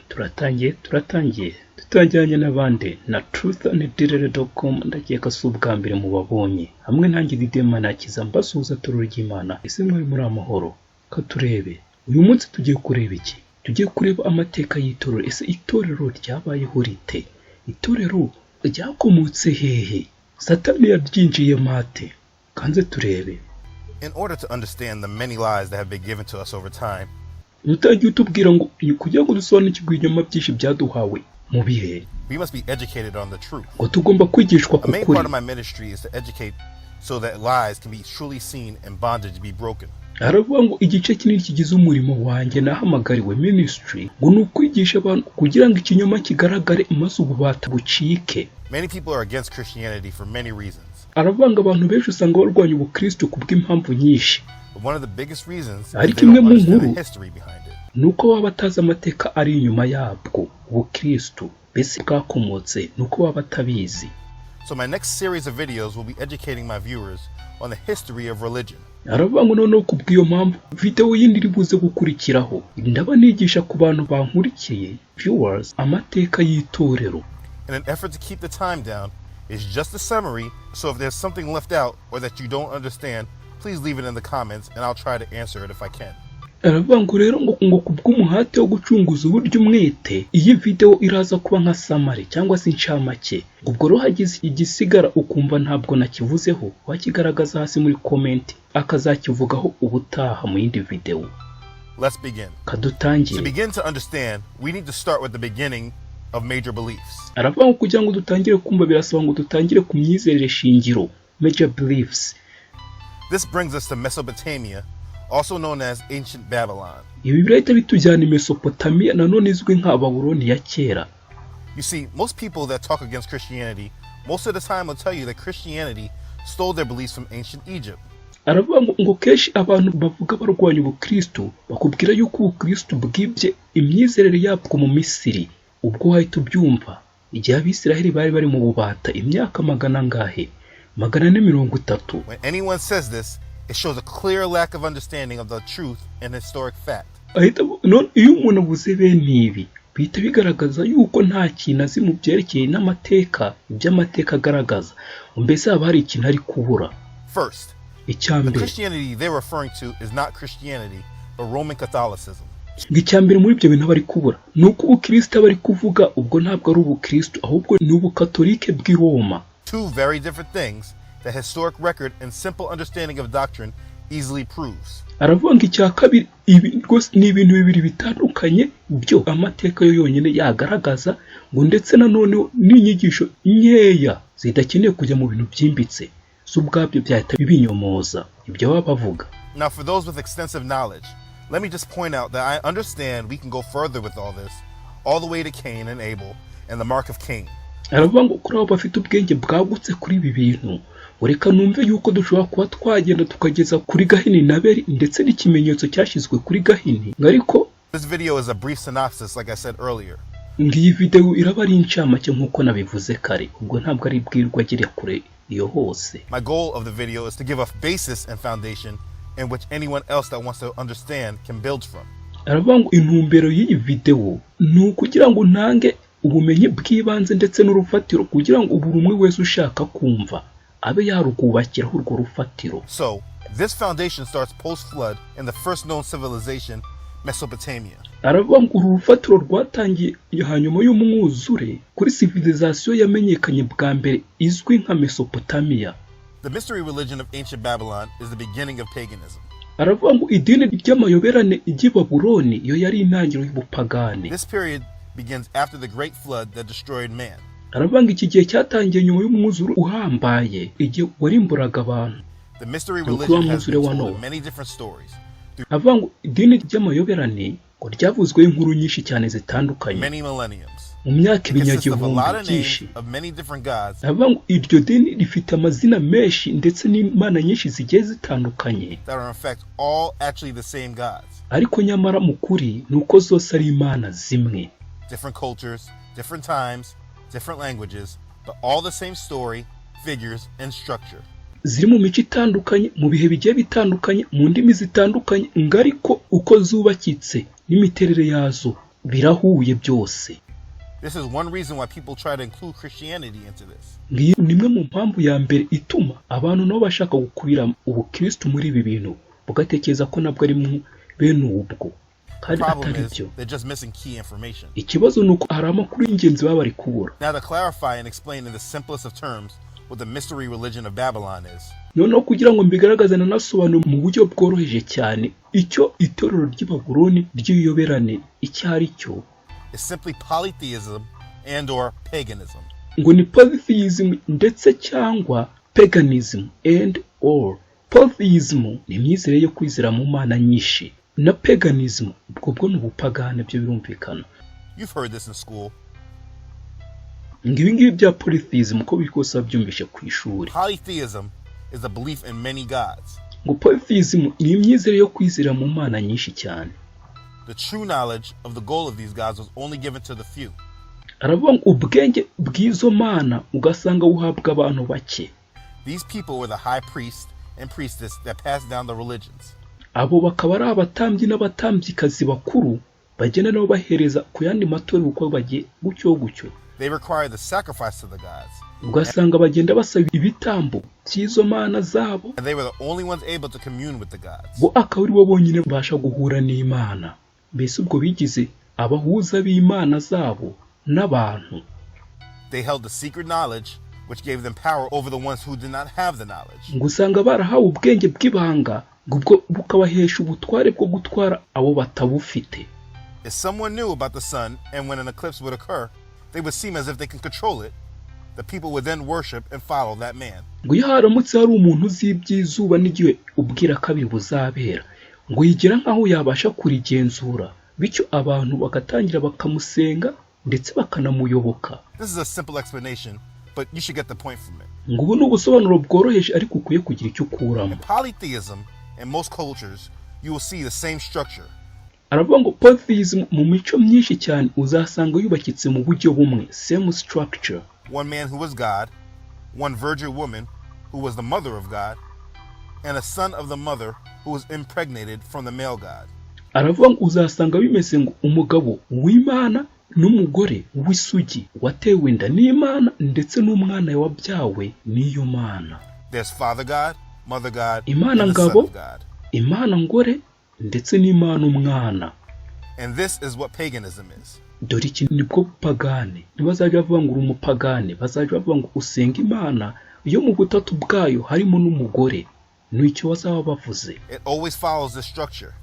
Turatangiye, turatangiye, dutangiranye n'abandi na truthanddirere.com. Ndakeka si ubwa mbere mubabonye hamwe nanjye Didema nakiza mbasuhuza turu ry'Imana. Ese mwari muri amahoro? Katurebe uyu munsi tugiye kureba iki? Tugiye kureba amateka y'itorero. Ese itorero ryabayeho rite? Itorero ryakomotse hehe? Satani yaryinjiyemo ate? Kanze turebe. In order to understand the many lies that have been given to us over time, Utangiye utubwira ngo kugira ngo dusobanukirwe ibinyoma byinshi byaduhawe mu bihe, we must be educated on the truth. ngo tugomba kwigishwa A ku main kuri. part of my ministry is to educate so that lies can be truly seen and bondage be broken. Aravuga ngo igice kinini kigize umurimo wanjye nahamagariwe, ministry, ngo ni ukwigisha abantu kugira ngo ikinyoma kigaragare maze ububata bucike. Many people are against Christianity for many reasons. Aravuga ngo abantu benshi usanga barwanya ubukristo ku bw'impamvu nyinshi. But one of the biggest reasons is Ariko they imwe don't mu understand nkuru the history behind it. ni uko baba batazi amateka ari inyuma yabwo. Ubukristo mbese bwakomotse, ni uko baba batabizi. So my next series of videos will be educating my viewers on the history of religion. Aravuga ngo noneho ku bw'iyo mpamvu, videwo yindi iri buze gukurikiraho ndaba nigisha ku bantu bankurikiye, viewers, amateka y'itorero. In an effort to keep the time down, it's just a summary, so if there's something left out or that you don't understand, please leave it in the comments and I'll try to answer it if I can. Aravuga ngo rero ngo ku bw'umuhate wo gucunguza uburyo umwete, iyi videwo iraza kuba nka summary cyangwa se incamake. Ubwo rero hagize igisigara ukumva ntabwo nakivuzeho, wakigaragaza hasi muri comment, akazakivugaho ubutaha mu yindi videwo. Let's begin. Kadutangire. To begin to understand, we need to start with the beginning of major beliefs. Aravuga ngo kugira ngo dutangire kumva, birasaba ngo dutangire ku myizerere shingiro, major beliefs. This brings us to Mesopotamia, also known as ancient Babylon. Ibi birahita bitujyana i Mesopotamiya, nanone izwi nka Babuloni ya kera. You see, most people that talk against Christianity, most of the time will tell you that Christianity stole their beliefs from ancient Egypt. Aravuga ngo kenshi abantu bavuga barwanya ubukristo bakubwira yuko ubukristo bwibye imyizerere yabwo mu Misiri. Ubwo wahita ubyumva, igihe Abisiraheli bari bari mu bubata imyaka magana angahe? 430. When anyone says this, it shows a clear lack of understanding of the truth and historic fact. Ahita none iyo umuntu avuze bene ibi, bihita bigaragaza yuko nta kintu azi mu byerekeye n'amateka, iby'amateka agaragaza. Mbese haba hari ikintu ari kubura. First, Icya the mbere, Christianity they're referring to is not Christianity, but Roman Catholicism. Ngo icya mbere muri ibyo bintu aba ari kubura ni uko ubukristo aba ari kuvuga ubwo ntabwo ari ubukristo, ahubwo ni ubukatolike bw'i Roma. Two very different things that historic record and simple understanding of doctrine easily proves. Aravuga ngo icya kabiri, ibi rwose ni ibintu bibiri bitandukanye byo amateka yo yonyine yagaragaza, ngo ndetse nanone n'inyigisho nkeya zidakeneye kujya mu bintu byimbitse zo ubwabyo byahita bibinyomoza ibyo baba bavuga. Now, for those with extensive knowledge, let me just point out that I understand we can go further with all this, all the way to Cain and Abel and the mark of Cain. Aravuga ngo kuri abo bafite ubwenge bwagutse kuri ibi bintu, reka numve yuko dushobora kuba twagenda tukageza kuri Gahini na Abeli ndetse n'ikimenyetso cyashyizwe kuri Gahini, ngo ariko This video is a brief synopsis, like I said earlier. ngo iyi videwo iraba ari incamake nk'uko nabivuze kare. Ubwo ntabwo ari bwirwa agere kure iyo hose. My goal of the video is to give a basis and foundation in which anyone else that wants to understand can build from. Aravuga ngo intumbero y'iyi videwo ni ukugira ngo ntange ubumenyi bw'ibanze ndetse n'urufatiro, kugira ngo buri umwe wese ushaka kumva abe yarwubakiraho urwo rufatiro. So, this foundation starts post flood in the first known civilization, Mesopotamia. Aravuga ngo uru rufatiro rwatangiye hanyuma y'umwuzure kuri civilisation yamenyekanye bwa mbere izwi nka Mesopotamiya. The mystery religion of ancient Babylon is the beginning of paganism. Aravuga ngo idini ry'amayoberane ry'i Babuloni yo yari intangiriro y'ubupagani. This period begins after the great flood that destroyed man. Aravuga ngo iki gihe cyatangiye nyuma y'umwuzure uhambaye, igihe warimburaga abantu. The mystery Ni ukuba religion has been mwuzure wa told in Nowa. many different stories through Avuga ngo idini ry'amayoberane ngo ryavuzweho inkuru nyinshi cyane zitandukanye many millenniums. mu myaka It consists of a ibinyagihumbi lot of names byinshi. of many different gods Avuga ngo iryo dini rifite amazina menshi ndetse n'imana nyinshi zigiye zitandukanye, that are in fact all actually the same gods. ariko nyamara mu kuri ni uko zose ari imana zimwe. Different cultures, different times, different languages, but all the same story, figures, and structure. Ziri mu mico itandukanye, mu bihe bigiye bitandukanye, mu ndimi zitandukanye, ngo ariko uko zubakitse n'imiterere yazo Birahuye byose. This is one reason why people try to include Christianity into this. Ngiyi ni imwe mu mpamvu ya mbere ituma abantu nabo bashaka gukubira ubukristu muri ibi bintu, bugatekereza ko nabwo ari bene ubwo, kandi Problem atari is, byo. they're just missing key information. Ikibazo ni uko hari amakuru y'ingenzi baba bari kubura. Now, to clarify and explain in the simplest of terms what the mystery religion of Babylon is, Noneho kugira ngo mbigaragaze nanasobanure mu buryo bworoheje cyane icyo itorero ry'i Babuloni ry'iyoberane icyo ari cyo, is simply polytheism and or paganism. Ngo ni polytheism ndetse cyangwa paganism. And or polytheism ni imyizerere yo kwizera mu mana nyinshi, na paganism ubwo bwo ni ubupagani, byo birumvikana. You've heard this in school. Ngo ibi ngibi bya polytheism, uko biri kose wabyumvishe ku ishuri. Polytheism is the belief in many gods. Ngo polytheism ni imyizerere yo kwizera mu mana nyinshi cyane. The true knowledge of the goal of these gods was only given to the few. Aravuga ngo ubwenge bw'izo mana ugasanga buhabwa abantu bake. These people were the high priests and priestess that passed down the religions. Abo bakaba ari abatambyi n'abatambyikazi bakuru bagenda nabo bahereza ku yandi matorero uko bagiye gutyo gutyo. They required the sacrifice to the gods, Ugasanga bagenda basaba ibitambo by'izo mana zabo, and they were the only ones able to commune with the gods. Bo akaba ari bo bonyine babasha guhura n'Imana. Mbese ubwo bigize abahuza b'imana zabo n'abantu. They held the secret knowledge, which gave them power over the ones who did not have the knowledge. Ngo usanga barahawe ubwenge bw'ibanga, ngo ubwo bukabahesha ubutware bwo gutwara abo batabufite. If someone knew about the sun and when an eclipse would occur, they would seem as if they can control it. The people would then worship and follow that man. Ngo iyo haramutse hari umuntu uzi iby'izuba n'igihe ubwira kabiri buzabera, ngo yigira nk'aho yabasha kurigenzura, bityo abantu bagatangira bakamusenga ndetse bakanamuyoboka. This is a simple explanation, but you should get the point from it. Ngo ubu ni ubusobanuro bworoheje, ariko ukwiye kugira icyo ukuramo. In polytheism, in most cultures, you will see the same structure. Aravuga ngo polytheism mu mico myinshi cyane uzasanga yubakitse mu buryo bumwe, same structure. One man who was God, one virgin woman who was the mother of God, and a son of the mother who was impregnated from the male God. Aravuga ngo uzasanga bimeze ngo umugabo w'Imana n'umugore w'isugi watewe inda n'Imana ndetse n'umwana wabyawe n'iyo Mana. There's Father God, Mother God, Imana and the Son ngabo, of God. Imana ngore ndetse n'Imana umwana. And this is what paganism is. Dore iki nibwo bupagane. Ntibazajya bavuga ngo uri umupagane, bazajya bavuga ngo usenga Imana iyo mu butatu bwayo harimo n'umugore. Nicyo bazaba bavuze. It always follows this structure.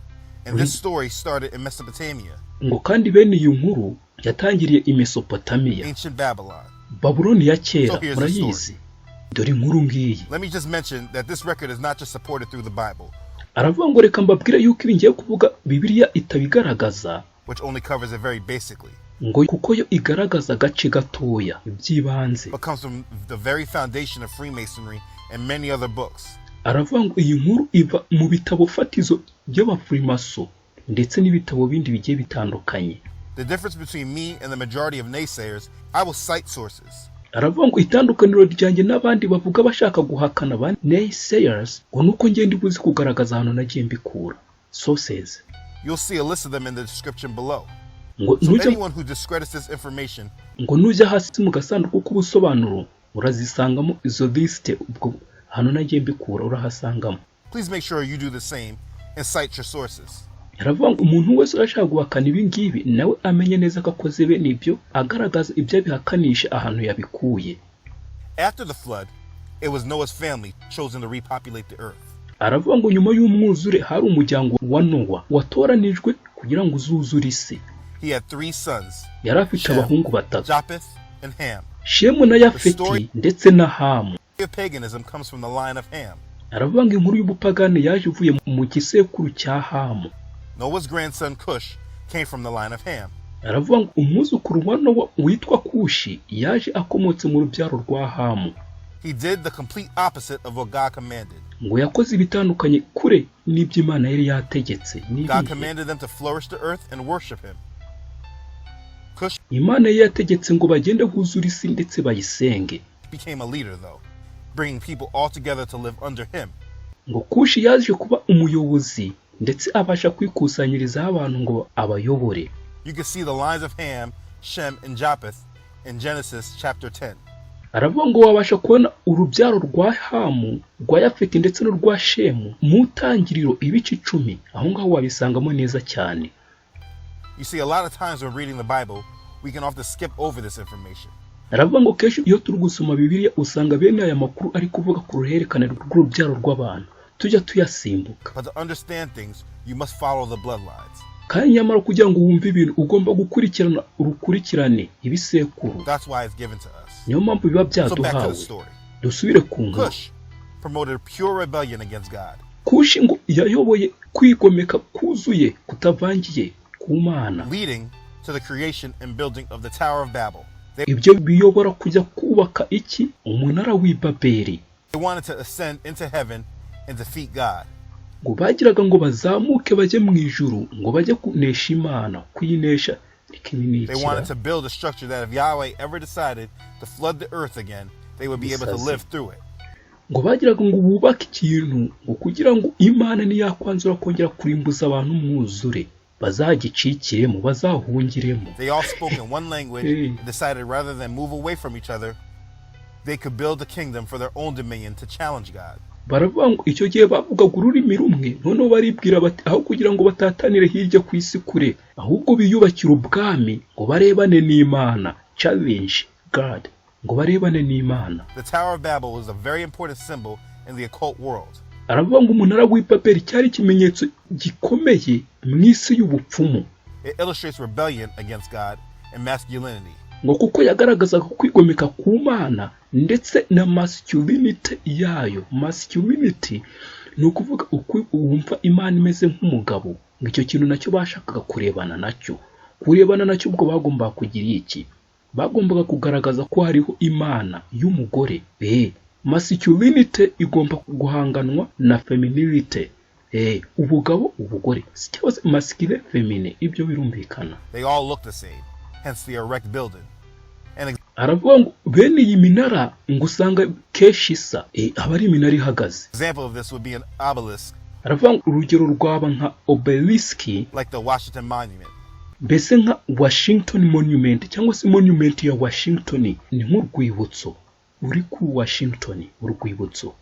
And this story started in Mesopotamia, Ngo kandi bene iyi nkuru yatangiriye i Mesopotamiya, ancient Babylon. Babuloni ya kera. So here's the Murayizi. Dore inkuru ngiyi. Let me just mention that this record is not just supported through the Bible, Aravuga ngo reka mbabwire yuko ibi ngiye kuvuga Bibiliya itabigaragaza, which only covers it very basically, ngo kuko yo igaragaza agace gatoya, iby'ibanze, but comes from the very foundation of Freemasonry and many other books. Aravuga ngo iyi nkuru iva mu bitabo fatizo by'abafurimaso ndetse n'ibitabo bindi bigiye bitandukanye. The difference between me and the majority of naysayers, I will cite sources. Aravuga ngo itandukaniro ryanjye n'abandi bavuga bashaka guhakana, ba naysayers, ngo nuko ngenda ibuzi kugaragaza ahantu nagiye mbikura, sources. You'll see a list of them in the description below. Ngo So nujya anyone who discredits this information ngo nujya hasi mu gasanduku k'ubusobanuro urazisangamo izo lisite, ubwo ahantu nagiye mbikura urahasangamo. Please make sure you do the same and cite your sources. Aravuga ngo umuntu wese urashaka guhakana ibi ngibi nawe amenye neza ko akoze bene ibyo, agaragaza ibyo abihakanisha ahantu yabikuye. After the flood, it was Noah's family chosen to repopulate the earth. Aravuga ngo nyuma y'umwuzure hari umuryango wa Nowa watoranijwe kugira ngo uzuzure isi. He had three sons, Yari afite Shem, abahungu batatu, Japheth, and Ham. Shemu na Yafeti ndetse na Hamu. Of paganism comes from the line of Ham. Aravuga ngo inkuru y'ubupagani yaje ivuye mu gisekuru cya Hamu. Noah's grandson Cush came from the line of Ham. Aravuga ngo umwuzukuru wa Nowa witwa Kushi yaje akomotse mu rubyaro rwa Hamu. He did the complete opposite of what God commanded. Ngo yakoze ibitandukanye kure n'ibyo Imana yari yategetse. Ni God ibihe? commanded them to flourish the earth and worship him. Cush Imana yari yategetse ngo bagende buzure isi ndetse bayisenge. became a leader, though, bringing people all together to live under him. Ngo Kushi yaje kuba umuyobozi ndetse abasha kwikusanyirizaho abantu ngo abayobore. You can see the lines of Ham, Shem, and Japheth in Genesis chapter 10. Aravuga ngo wabasha kubona urubyaro rwa Hamu, rwa Yafeti ndetse n'urwa Shemu mu Ntangiriro ibice 10. Aho ngaho wabisangamo neza cyane. You see, a lot of times when reading the Bible, we can often skip over this information. Aravuga ngo kenshi iyo turi gusoma Bibiliya usanga bene aya makuru ari kuvuga ku ruhererekane rw'urubyaro rw'abantu tujya tuyasimbuka. But to understand things, you must follow the bloodlines. Kandi nyamara kugira ngo wumve ibintu ugomba gukurikirana urukurikirane ibisekuru. That's why it's given to us. Niyo mpamvu biba So back to the byaduhawe. story. Dusubire ku nkuru. Cush promoted pure rebellion against God. Kushi ngo yayoboye kwigomeka kuzuye kutavangiye ku Mana, leading to the creation and building of the Tower of Babel. They Ibyo biyobora kujya kubaka iki? Umunara w'i Babeli. wanted to ascend into heaven and defeat God. Ngo bagiraga ngo bazamuke bajye mu ijuru ngo bajye kunesha Imana, kuyinesha. Reka ibi ni They wanted ikira to build a structure that if Yahweh ever decided to flood the earth again, they would be able to Musazi. live through it. Ngo bagiraga ngo bubake ikintu ngo kugira ngo Imana niyakwanzura kongera kurimbuza abantu umwuzure bazagicikiremo, bazahungiremo. They all spoke in one language Hey. and decided rather than move away from each other, they could build a kingdom for their own dominion to challenge God. Baravuga ngo icyo gihe bavugaga ururimi rumwe, noneho baribwira bati aho kugira ngo batatanire hirya ku isi kure, ahubwo biyubakire ubwami ngo barebane n'Imana, challenge God, ngo barebane n'Imana. The Tower of Babel was a very important symbol in the occult world. Aravuga ngo umunara w'i Babeli cyari ikimenyetso gikomeye mu isi y'ubupfumu. It illustrates rebellion against God and masculinity. Ngo kuko yagaragazaga kwigomeka ku Mana ndetse na masculinity yayo. Masculinity ni ukuvuga uko wumva Imana imeze nk'umugabo. Ngo icyo kintu nacyo bashakaga kurebana nacyo. Ubwo bagombaga kugira iki? Bagombaga kugaragaza ko hariho Imana y'umugore. Masculinity igomba guhanganwa na femininity, ubugabo, ubugore, cyangwa se masculine, feminine, ibyo birumvikana. They all look the same, hence the erect building. An Aravuga ngo bene iyi minara ngo usanga kenshi isa, aba ari iminara ihagaze. example of this would be an obelisk Aravuga ngo urugero rwaba nka obelisk, like the Washington Monument. mbese nka Washington Monument cyangwa se monument ya Washington, ni nk'urwibutso uri ku Washington, urwibutso.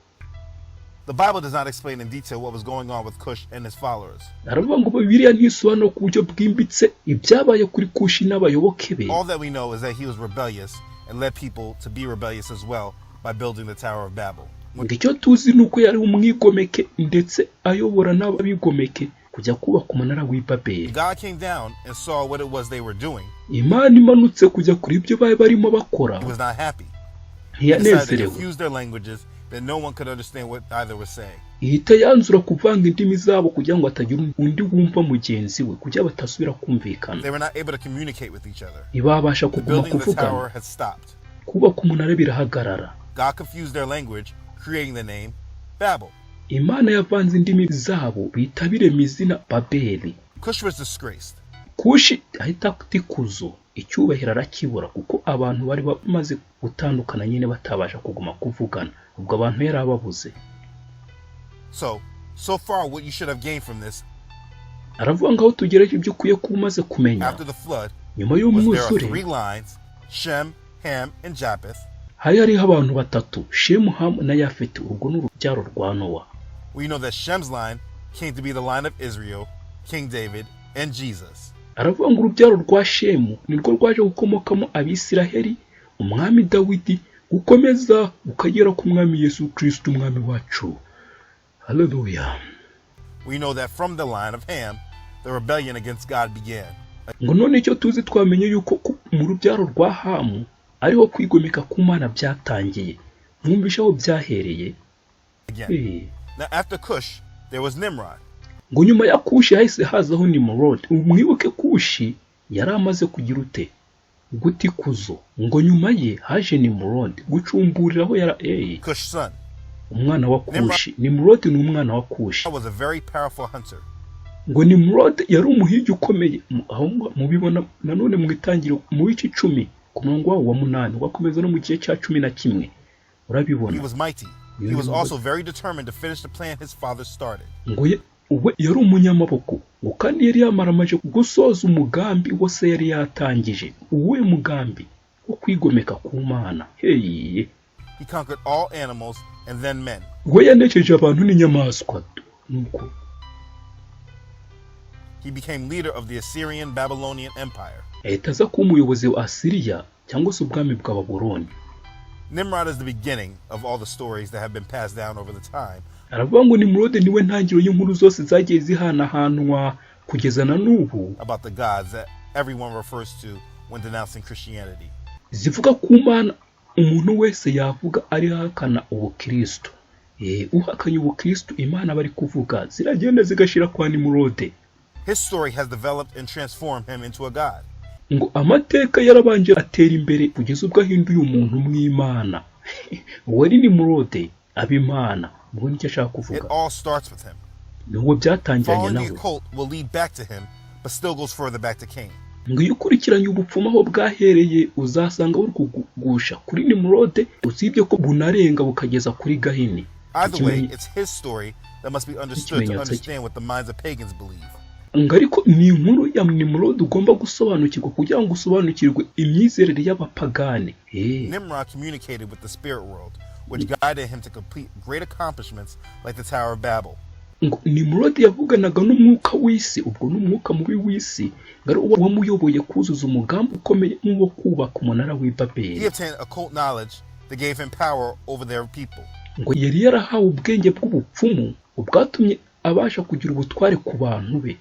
The Bible does not explain in detail what was going on with Cush and his followers. Aravuga ngo Bibiliya ntisobanura ku buryo bwimbitse ibyabaye kuri Kushi n'abayoboke be. All that we know is that he was rebellious and led people to be rebellious as well by building the Tower of Babel. Ngo icyo tuzi ni uko yari umwigomeke ndetse ayobora n'abigomeke kujya kubaka umunara w'i Babeli. God came down and saw what it was they were doing. Imana imanutse kujya kuri ibyo bari barimo bakora, He was not happy. He decided to ntiyanezerewe. confuse their languages that no one could understand what either was saying. Ihita yanzura kuvanga indimi zabo kugira ngo hatagira undi wumva mugenzi we, kugira batasubira kumvikana. They were not able to communicate with each other. Ntibabasha The kuguma building of the kuvugana. tower had stopped. Kubaka umunara birahagarara. God confused their language, creating the name Babel. Imana yavanze indimi zabo bihita birema izina Babeli. Cush was disgraced. Kushi ahita ata ikuzo, icyubahiro arakibura, kuko abantu bari bamaze gutandukana nyine batabasha kuguma kuvugana, ubwo abantu yari ababuze. So far, what you should have gained from this Aravuga ngo aho tugereje ibyo ukwiye kuba umaze kumenya after the flood nyuma was there are y'umwuzure, three lines: Shem, Ham, and Japheth. Hari hariho abantu batatu, Shemu, Hamu na Yafeti. Urwo ni urubyaro rwa Nowa. We know that Shem's line came to be the line of Israel, King David, and Jesus. Aravuga ngo urubyaro rwa Shemu nirwo rwaje gukomokamo Abisiraheli, Umwami Dawidi, gukomeza ukagera ku Mwami Yesu Kristo, Umwami wacu. Haleluya! We know that from the line of Ham, the rebellion against God began. Ngo none icyo tuzi, twamenye yuko mu rubyaro rwa Hamu ariho kwigomeka ku Mana byatangiye. Mwumvishe aho byahereye. Again. Now, after Cush, there was Nimrod. Ngo nyuma ya Kushi hahise hazaho Nimurodi. Mwibuke Kushi yari amaze kugira ute? Guta ikuzo. Ngo nyuma ye haje Nimurodi gucumburiraho yara Cush's son. Umwana wa Kushi. Nimurodi ni umwana wa Kushi. Was a very powerful hunter. Ngo Nimurodi yari umuhigi ukomeye. Aho mubibona nanone mu Itangiriro mu bice 10 ku murongo wawo wa 8, ugakomeza no mu gice cya 11, urabibona. He was mighty. He was also very determined to finish the plan his father started. Ngo ye We yari umunyamaboko, ngo kandi yari yamaramaje gusoza umugambi wose yari yatangije. Uwuhe mugambi? Wo kwigomeka ku Mana. Heye! He conquered all animals and then men. We yanesheje abantu n'inyamaswa, nuko He became leader of the Assyrian Babylonian Empire. ahita aza kuba umuyobozi wa Asiriya cyangwa se ubwami bwa Babuloni. Nimrod is the beginning of all the stories that have been passed down over the time Aravuga ngo Nimurode niwe ntangiriro y'inkuru zose zagiye zihanahanwa kugeza na n'ubu about the gods that everyone refers to when denouncing Christianity. zivuga ku Mana umuntu wese yavuga ari ahakana ubukristo. Uhakanye ubukristo, Imana bari kuvuga ziragenda zigashira kwa Nimurode. His story has developed and transformed him into a god. Ngo amateka yarabanje atera imbere kugeza ubwo ahinduye umuntu mw'Imana. Wari Nimurode aba Imana, ubwo nicyo ashaka It kuvuga. all starts with him. Ni byatangiranye Following the nawe. occult will lead back to him, but still goes further back to Cain. Ngo iyo ukurikiranye ubupfumu aho bwahereye, uzasanga buri kugusha kuri Nimurode, usibye ko bunarenga bukageza kuri Gahini. Either way, Ikimenyi- it's his story that must be understood to Ikimenyetso cye. understand what the minds of pagans believe. Ngo ariko ni inkuru ya Nimurode ugomba gusobanukirwa kugira ngo usobanukirwe imyizerere y'abapagani. Nimrod communicated with the spirit world, which guided him to complete great accomplishments like the Tower of Babel. Ngo Nimurode yavuganaga n'umwuka w'isi, ubwo n'umwuka mubi w'isi, ngo ari wo wamuyoboye kuzuza umugambi ukomeye nk'uwo kubaka umunara w'i Babeli. He obtained occult knowledge that gave him power over their people. Ngo yari yarahawe ubwenge bw'ubupfumu ubwatumye abasha kugira ubutware ku bantu be.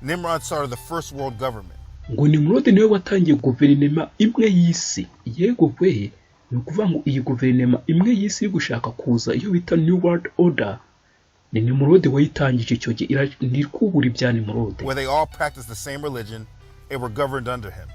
Nimrod started the first world government. Ngo Nimurode niwe watangiye guverinoma imwe y'isi. Yego we, ni ukuvuga ngo iyi guverinoma imwe y'isi iri gushaka kuza, iyo bita New World Order, ni Nimurode wayitangije icyo gihe. Ni kubura ibya Nimurode. Where they all practiced the same religion and were governed under him.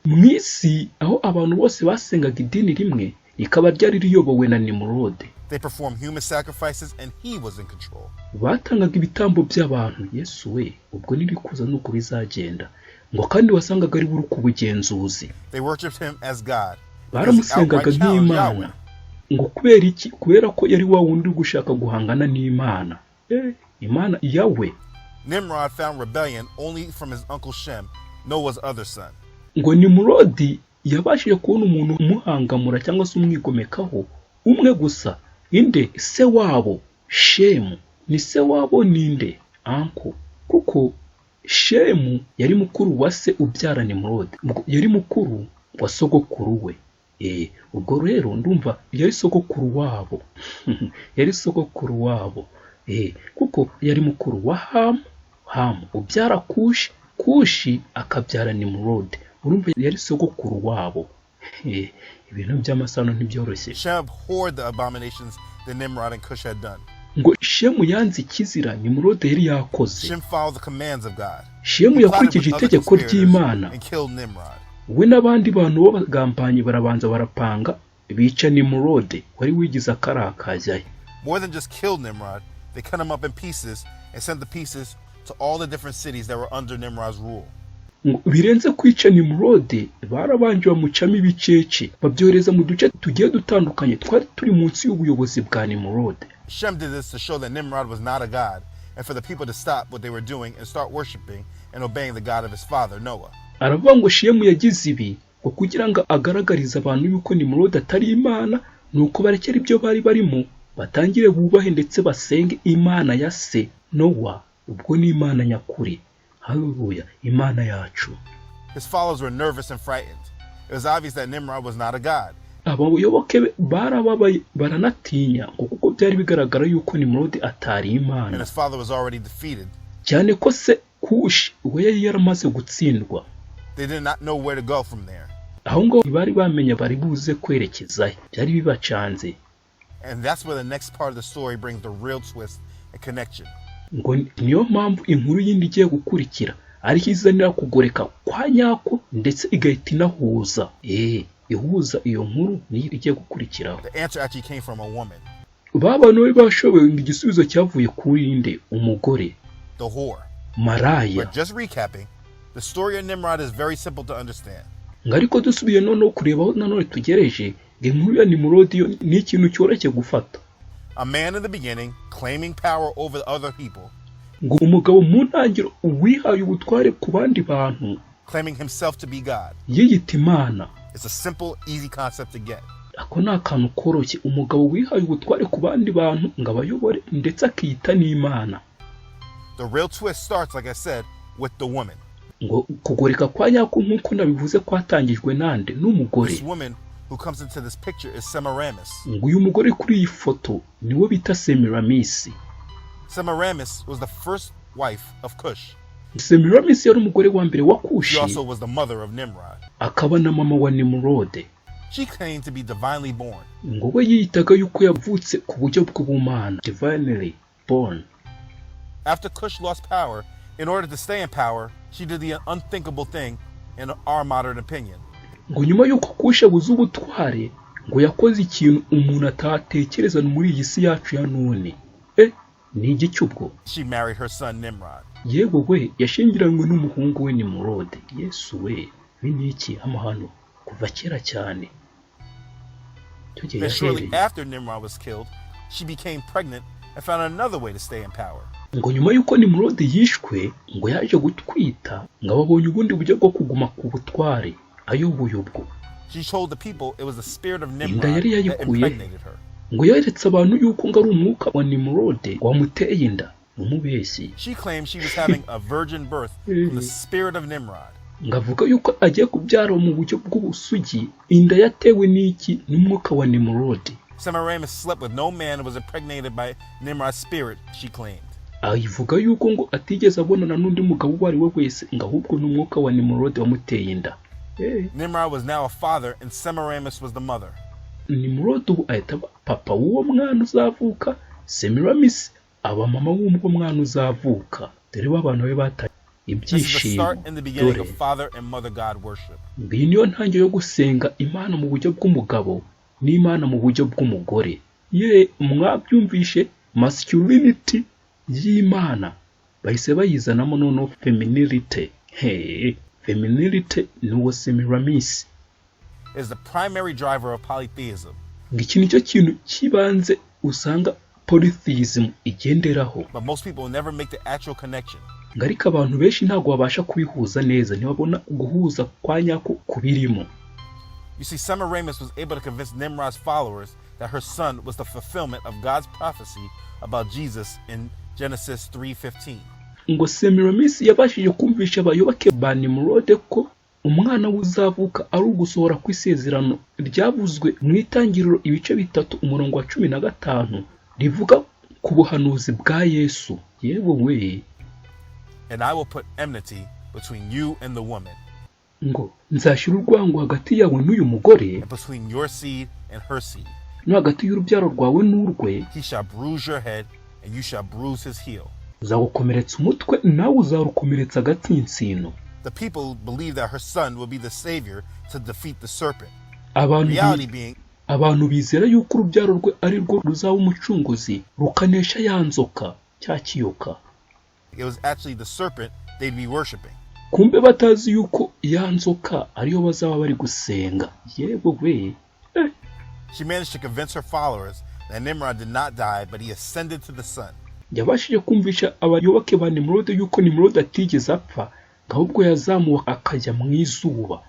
Mu isi aho abantu bose basengaga idini rimwe, rikaba ryari riyobowe na Nimurode. They performed human sacrifices and he was in control. Batangaga ibitambo by'abantu. Yesu we, ubwo niri kuza nuko bizagenda. Ngo kandi wasangaga ari we uri ku bugenzuzi. They worshipped him as God because he Baramusengaga outright challenged nk'Imana. Yahweh. Ngo kubera iki? Kubera ko yari wa wundi uri gushaka guhangana n'Imana, Imana yawe. Nimrod found rebellion only from his uncle Shem, Noah's other son. Ngo Nimurodi yabashije kubona umuntu umuhangamura cyangwa se umwigomekaho umwe gusa. Inde? Se wabo Shemu. Ni se wabo ninde? Uncle, kuko Shemu yari mukuru wa se ubyara Nimurodi. Ubwo yari mukuru wa sogokuru we. Ubwo rero ndumva yari sogokuru wabo, yari sogokuru wabo, kuko yari mukuru wa Hamu, Hamu ubyara Kushi, Kushi akabyara Nimurodi. Urumva yari sogokuru wabo. Ibintu by'amasano ntibyoroshye. Shem abhorred the abominations that Nimrod and Cush had done. Ngo Shemu yanze ikizira Nimurodi yari yakoze. Shem followed the commands of God. Shemu He plotted yakurikije with other itegeko conspirators ry'Imana. and killed Nimrod. We n'abandi bantu b'abagambanyi barabanza barapanga bica Nimurode wari wigize akarakajyayo. More than just killed Nimrod, they cut him up in pieces and sent the pieces to all the different cities that were under Nimrod's rule. Ngo birenze kwica Nimurode, barabanje bamucamo ibicece, babyohereza mu duce tugiye dutandukanye twari turi munsi y'ubuyobozi bwa Nimurode. Shem did this to show that Nimrod was not a god and for the people to stop what they were doing and start worshiping and obeying the God of his father, Noah. Aravuga ngo Shemu yagize ibi ngo kugira ngo agaragarize abantu yuko Nimurode atari Imana, nuko barekera ibyo bari barimo, batangire bubahe ndetse basenge Imana ya se Nowa. Ubwo ni Imana nyakuri. Haleluya, Imana yacu. His followers were nervous and frightened. It was obvious that Nimrod was not a god. Abayoboke be barababaye baranatinya, ngo kuko byari bigaragara yuko Nimurode atari Imana, And his father was already defeated. cyane ko se Kushi we yari yaramaze gutsindwa. They did not know where to go from there. Aho ngaho ntibari bamenya bari buze kwerekezayo, byari bibacanze. And that's where the next part of the story brings the real twist and connection. Ngo niyo mpamvu inkuru yindi igiye gukurikira ariho izanira kugoreka kwa nyako, ndetse igahita inahuza, ihuza iyo nkuru niyo igiye gukurikiraho. The answer actually came from a woman, Ba bantu bari bashobewe, ngo igisubizo cyavuye kuri nde? Umugore, the whore. maraya. But just recapping, the story of Nimrod is very simple to understand. Ngo ariko dusubiye noneho kureba aho nanone tugereje, ngo inkuru ya Nimurodi yo ni ikintu cyoroshye gufata. A man in the beginning claiming power over the other people Ngo umugabo mu ntangiriro wihaye ubutware ku bandi bantu, claiming himself to be God. yiyita Imana. It's a simple, easy concept to get. Ako ni akantu koroshye, umugabo wihaye ubutware ku bandi bantu ngo abayobore, ndetse akiyita n'Imana. The real twist starts, like I said, with the woman. Ngo kugoreka kwa nyako, nk'uko nabivuze, kwatangijwe nande? N'umugore. This woman who comes into this picture is Semiramis. Ngo uyu mugore kuri iyi foto niwe bita Semiramisi. Semiramis was the first wife of Cush. Semiramisi yari umugore wa mbere wa She Kushi, also was the mother of Nimrod. akaba na mama wa Nimurode. She claimed to be divinely born. Ngo we yiyitaga yuko yavutse ku buryo bw'ubumana, divinely born. After Cush lost power, in order to stay in power, she did the unthinkable thing in our modern opinion. Ngo nyuma y'uko Kushi abuze ubutware, ngo yakoze ikintu umuntu atatekereza muri iyi si yacu ya none. Ni igiki ubwo? She married her son Nimrod. Yewe we, yashyingiranywe n'umuhungu we Nimurode. Yesu we, ibi ni iki? Amahano kuva kera cyane, icyo gihe Then shortly yahereye. after Nimrod was killed, she became pregnant and found another way to stay in power. Ngo nyuma y'uko Nimurode yishwe, ngo yaje gutwita, ngo ababonye ubundi buryo bwo kuguma ku butware ayoboye ubwo. She told the people it was the spirit of Inda Nimrod yari that yayikuye. impregnated her. Ngo yeretse abantu yuko ngo ari umwuka wa Nimurode wamuteye inda. Umubeshyi. She claimed she was having a virgin birth from the spirit of Nimrod. Ngo avuga yuko agiye kubyara mu buryo bw'ubusugi, inda yatewe n'iki? N'umwuka wa Nimurode. Semiramis slept with no man and was impregnated by Nimrod's spirit, she claimed. Ayivuga yuko ngo atigeze abonana n'undi mugabo uwo ari we wese, ngo ahubwo n'umwuka wa Nimurode wamuteye inda. Nimrod was now a father and Semiramis was the mother. Nimurode ubu ahita aba papa w'uwo mwana uzavuka, Semiramis aba mama w'uwo mwana uzavuka. Dore ba bantu be bataye This is the ibyishimo. start and the beginning Dore of father and mother God worship. ngo iyi niyo ntangiriro yo gusenga Imana mu buryo bw'umugabo n'Imana mu buryo bw'umugore. Ye, mwabyumvishe, masculinity y'Imana bahise bayizanamo noneho femininity. He, femininity ni uwo Semiramis. Is the primary driver of polytheism. Ngo iki nicyo kintu cy'ibanze usanga polytheism igenderaho. But most people never make the actual connection. Ngo ariko abantu benshi ntabwo babasha kubihuza neza, ntibabona guhuza kwa nyako kubirimo. You see, Semiramis was able to convince Nimrod's followers that her son was the fulfillment of God's prophecy about Jesus in Genesis 3:15. Ngo Semiramis yabashije kumvisha abayoboke ba Nimurode ko umwana we uzavuka ari ugusohora kw'isezerano ryavuzwe mu Itangiriro ibice 3 umurongo wa 15, rivuga ku buhanuzi bwa Yesu. Yewe we! And I will put enmity between you and the woman, Ngo nzashyira urwango hagati yawe n'uyu mugore, and between your seed and her seed. no hagati y'urubyaro rwawe n'urwe. He shall bruise your head, and you shall bruise his heel. Uzagukomeretsa umutwe, nawe uzarukomeretsa agatsinsino. The people believed that her son would be the savior to defeat the serpent. Abantu Reality being, abantu bizera yuko urubyaro rwe ari rwo ruzaba umucunguzi, rukanesha ya nzoka, cya kiyoka. it was actually the serpent they'd be worshiping. Kumbe batazi yuko ya nzoka ariyo bazaba bari gusenga. Yewe we. She managed to convince her followers that Nimrod did not die, but he ascended to the sun. Yabashije kumvisha abayoboke ba Nimurode yuko Nimurode atigeze apfa, ngo ahubwo yazamuwe akajya mu izuba.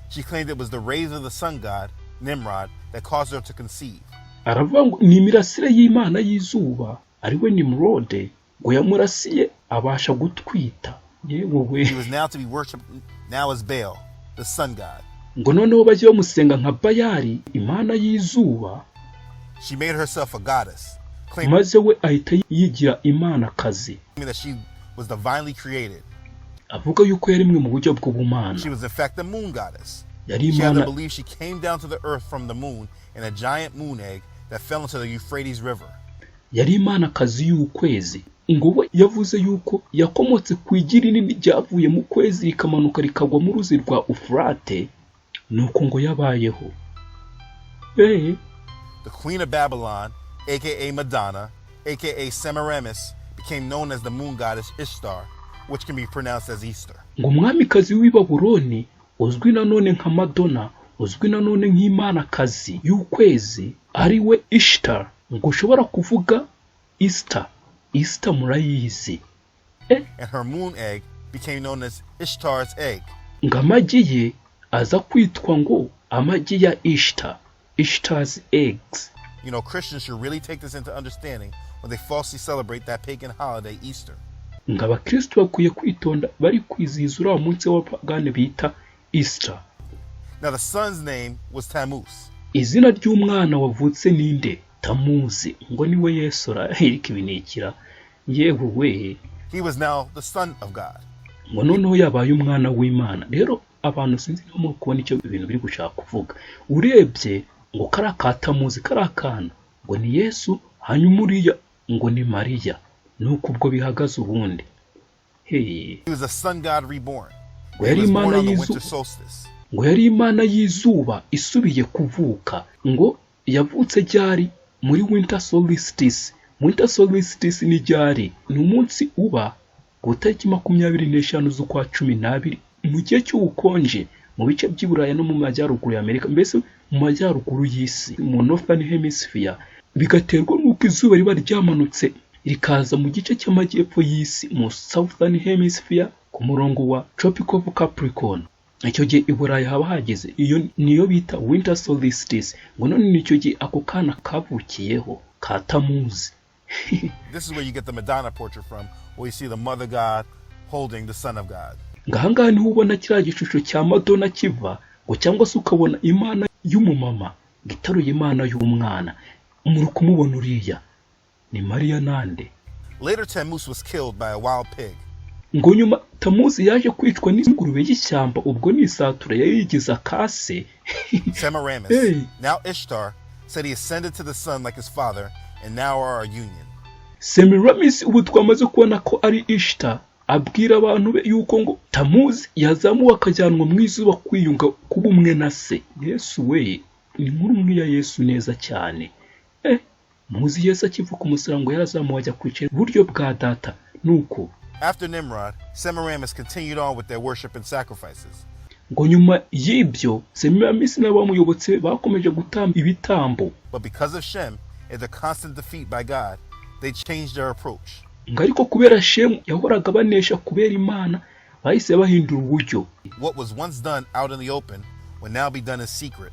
She claimed it was the rays of the sun god, Nimrod, that caused her to conceive. Aravuga ngo ni imirasire y'imana y'izuba, ariwe Nimurode, ngo yamurasiye abasha gutwita. Yewe we! He was now to be worshipped now as Baal, the sun god. Ngo noneho bajye bamusenga nka Bayari, imana y'izuba. She made herself a goddess, claiming Maze we ahita yigira imanakazi, that she was divinely created. avuga yuko yaremwe mu buryo bw'ubumana. She was in fact the moon goddess. Yari She had imana the belief she came down to the earth from the moon in a giant moon egg that fell into the Euphrates River. Yari imanakazi y'ukwezi. Ngo we yavuze yuko yakomotse ku igi rinini ryavuye mu kwezi, rikamanuka rikagwa mu ruzi rwa Ufurate, nuko ngo yabayeho. The queen of Babylon, aka Madonna, aka Semiramis, became known as the moon goddess Ishtar, which can be pronounced as Easter. Ngo umwamikazi w'i Babuloni, uzwi nanone nka Madonna, uzwi nanone nk'imanakazi y'ukwezi, ari we Ishtar, ngo ushobora kuvuga Easter. Easter murayizi. Eh? And her moon egg became known as Ishtar's egg. Ngo amagi ye aza kwitwa ngo amagi ya Ishtar, Ishtar's eggs. Christians should really take this into understanding when they falsely celebrate that pagan holiday, Easter. Ngo abakristo bakwiye kwitonda bari kwizihiza uriya munsi w'abapagani bita Easter. Now, the son's name was Tammuz. Izina ry'umwana wavutse ninde? Tamuzi. Ngo niwe Yesu ra. Ariko ibi ni ikira, yewe we! He was now the Son of God. Ngo noneho yabaye umwana w'Imana. Rero abantu, sinzi niba muri kubona icyo ibintu biri gushaka kuvuga. Urebye ngo kariya ka Tamuzi, kariya kana ngo ni Yesu, hanyuma uriya ngo ni Mariya. Ni uko ubwo bihagaze ubundi. Hey. He was a sun god reborn. Ngo He yari was born imana on the y'izuba. winter solstice. Ngo yari imana y'izuba isubiye kuvuka. Ngo yavutse ryari? Muri winter solstice. Winter solstice ni ryari? Ni umunsi uba ku itariki 25 z'ukwa 12 mu gihe cy'ubukonje mu bice by'i Buraya no mu majyaruguru ya Amerika, mbese mu majyaruguru y'isi, mu northern hemisphere, bigaterwa n'uko izuba riba ryamanutse rikaza mu gice cy'amajyepfo y'isi, mu southern hemisphere, ku murongo wa Tropic of Capricorn. Icyo gihe i Burayi haba hageze, iyo niyo bita winter solstice. Ngo none nicyo gihe ako kana kavukiyeho ka Tamuzi. This is where you get the Madonna portrait from, where you see the mother God holding the Son of God. Ngo ahangaha niho ubona kiriya gishusho cya Madonna kiva, ngo cyangwa se ukabona imana y'umumama ngo itaruye imana y'umwana. Muri kumubona uriya ni Mariya nande? Later, Tammuz was killed by a wild pig. Ngo nyuma Tamuzi yaje kwicwa n'ingurube y'ishyamba, ubwo ni isatura yari yigize akase. Semiramis, Hey. now Ishtar, said he ascended to the sun like his father, and now are a union. Semiramis, ubu twamaze kubona ko ari Ishtar, abwira abantu be yuko ngo Tamuzi yazamuwe akajyanwa mu izuba kwiyunga kuba umwe na se. Yesu we, ni inkuru nk'iya Yesu neza cyane. Muzi Yesu akiva ku musaraba ngo yarazamuwe ajya kwicara iburyo bwa Data, nuko After Nimrod, Semiramis continued on with their worship and sacrifices. Ngo nyuma y'ibyo Semiramis n'abamuyobotse bakomeje gutamba ibitambo. But because of Shem and their constant defeat by God, they changed their approach. Ngo ariko kubera Shemu yahoraga banesha kubera Imana, bahise bahindura uburyo. What was once done out in the open will now be done in secret.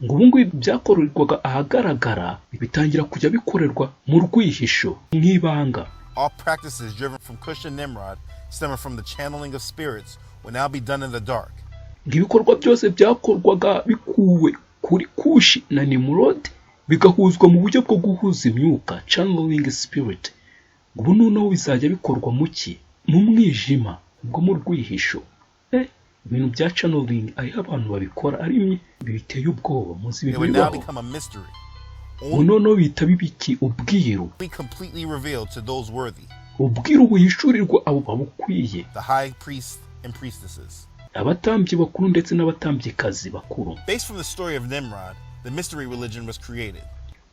Ngo ubu ngubu byakorerwaga ahagaragara bitangira kujya bikorerwa mu rwihisho, nk'ibanga. All practices driven from Cush and Nimrod, stemming from the channeling of spirits, will now be done in the dark. Ngo ibikorwa byose byakorwaga bikuwe kuri Kushi na Nimurodi bigahuzwa mu buryo bwo guhuza imyuka, channeling spirit, ngo ubu noneho bizajya bikorwa mu ki? Mu mwijima, ubwo mu rwihisho. Ibintu bya channeling, ariho abantu babikora ari biteye ubwoba. Muzi It ibintu would now bibaho. become a mystery, Ubu noneho bihita biba iki? Ubwiru. only completely revealed to those worthy, Ubwiru buhishurirwa abo babukwiye, the high priests and priestesses. abatambyi bakuru ndetse n'abatambyikazi bakuru. Based from the story of Nimrod, the mystery religion was created.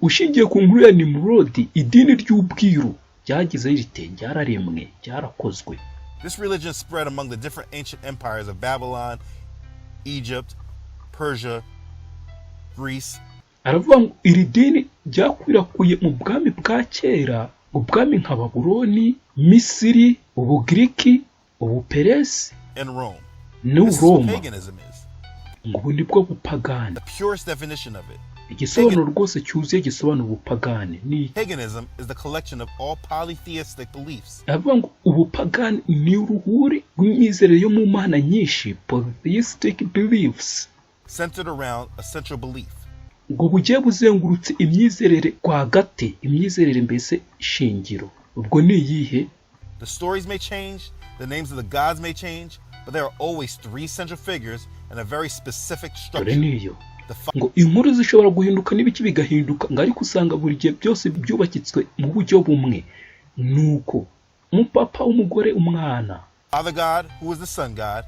Ushingiye ku nkuru ya Nimurodi, idini ry'ubwiru ryagize rite? Ryararemwe, ryarakozwe. This religion spread among the different ancient empires of Babylon, Egypt, Persia, Greece, Aravuga ngo iri dini ryakwirakwiye mu bwami bwa kera, ubwami nka Babuloni, Misiri, Ubugiriki, Ubuperesi and Rome. This is what n'Uroma. paganism is, Ngo ubu nibwo bupagani. the purest definition of it. Igisobanuro rwose cyuzuye gisobanura ubupagani ni iki? Paganism is the collection of all polytheistic beliefs Aravuga ngo ubupagani ni uruhuri rw'imyizerere yo mu mana nyinshi, polytheistic beliefs, centered around a central belief. Ngo bugiye buzengurutse imyizerere rwagati, imyizerere mbese shingiro. Ubwo ni iyihe? The stories may change, the names of the gods may change, but there are always three central figures and a very specific Dore structure. niyo. The Ngo inkuru zishobora guhinduka n'ibiki bigahinduka, ngo ariko usanga buri gihe byose byubakitswe mu buryo bumwe, nuko umupapa, umugore, umwana. Father God, who is the sun god,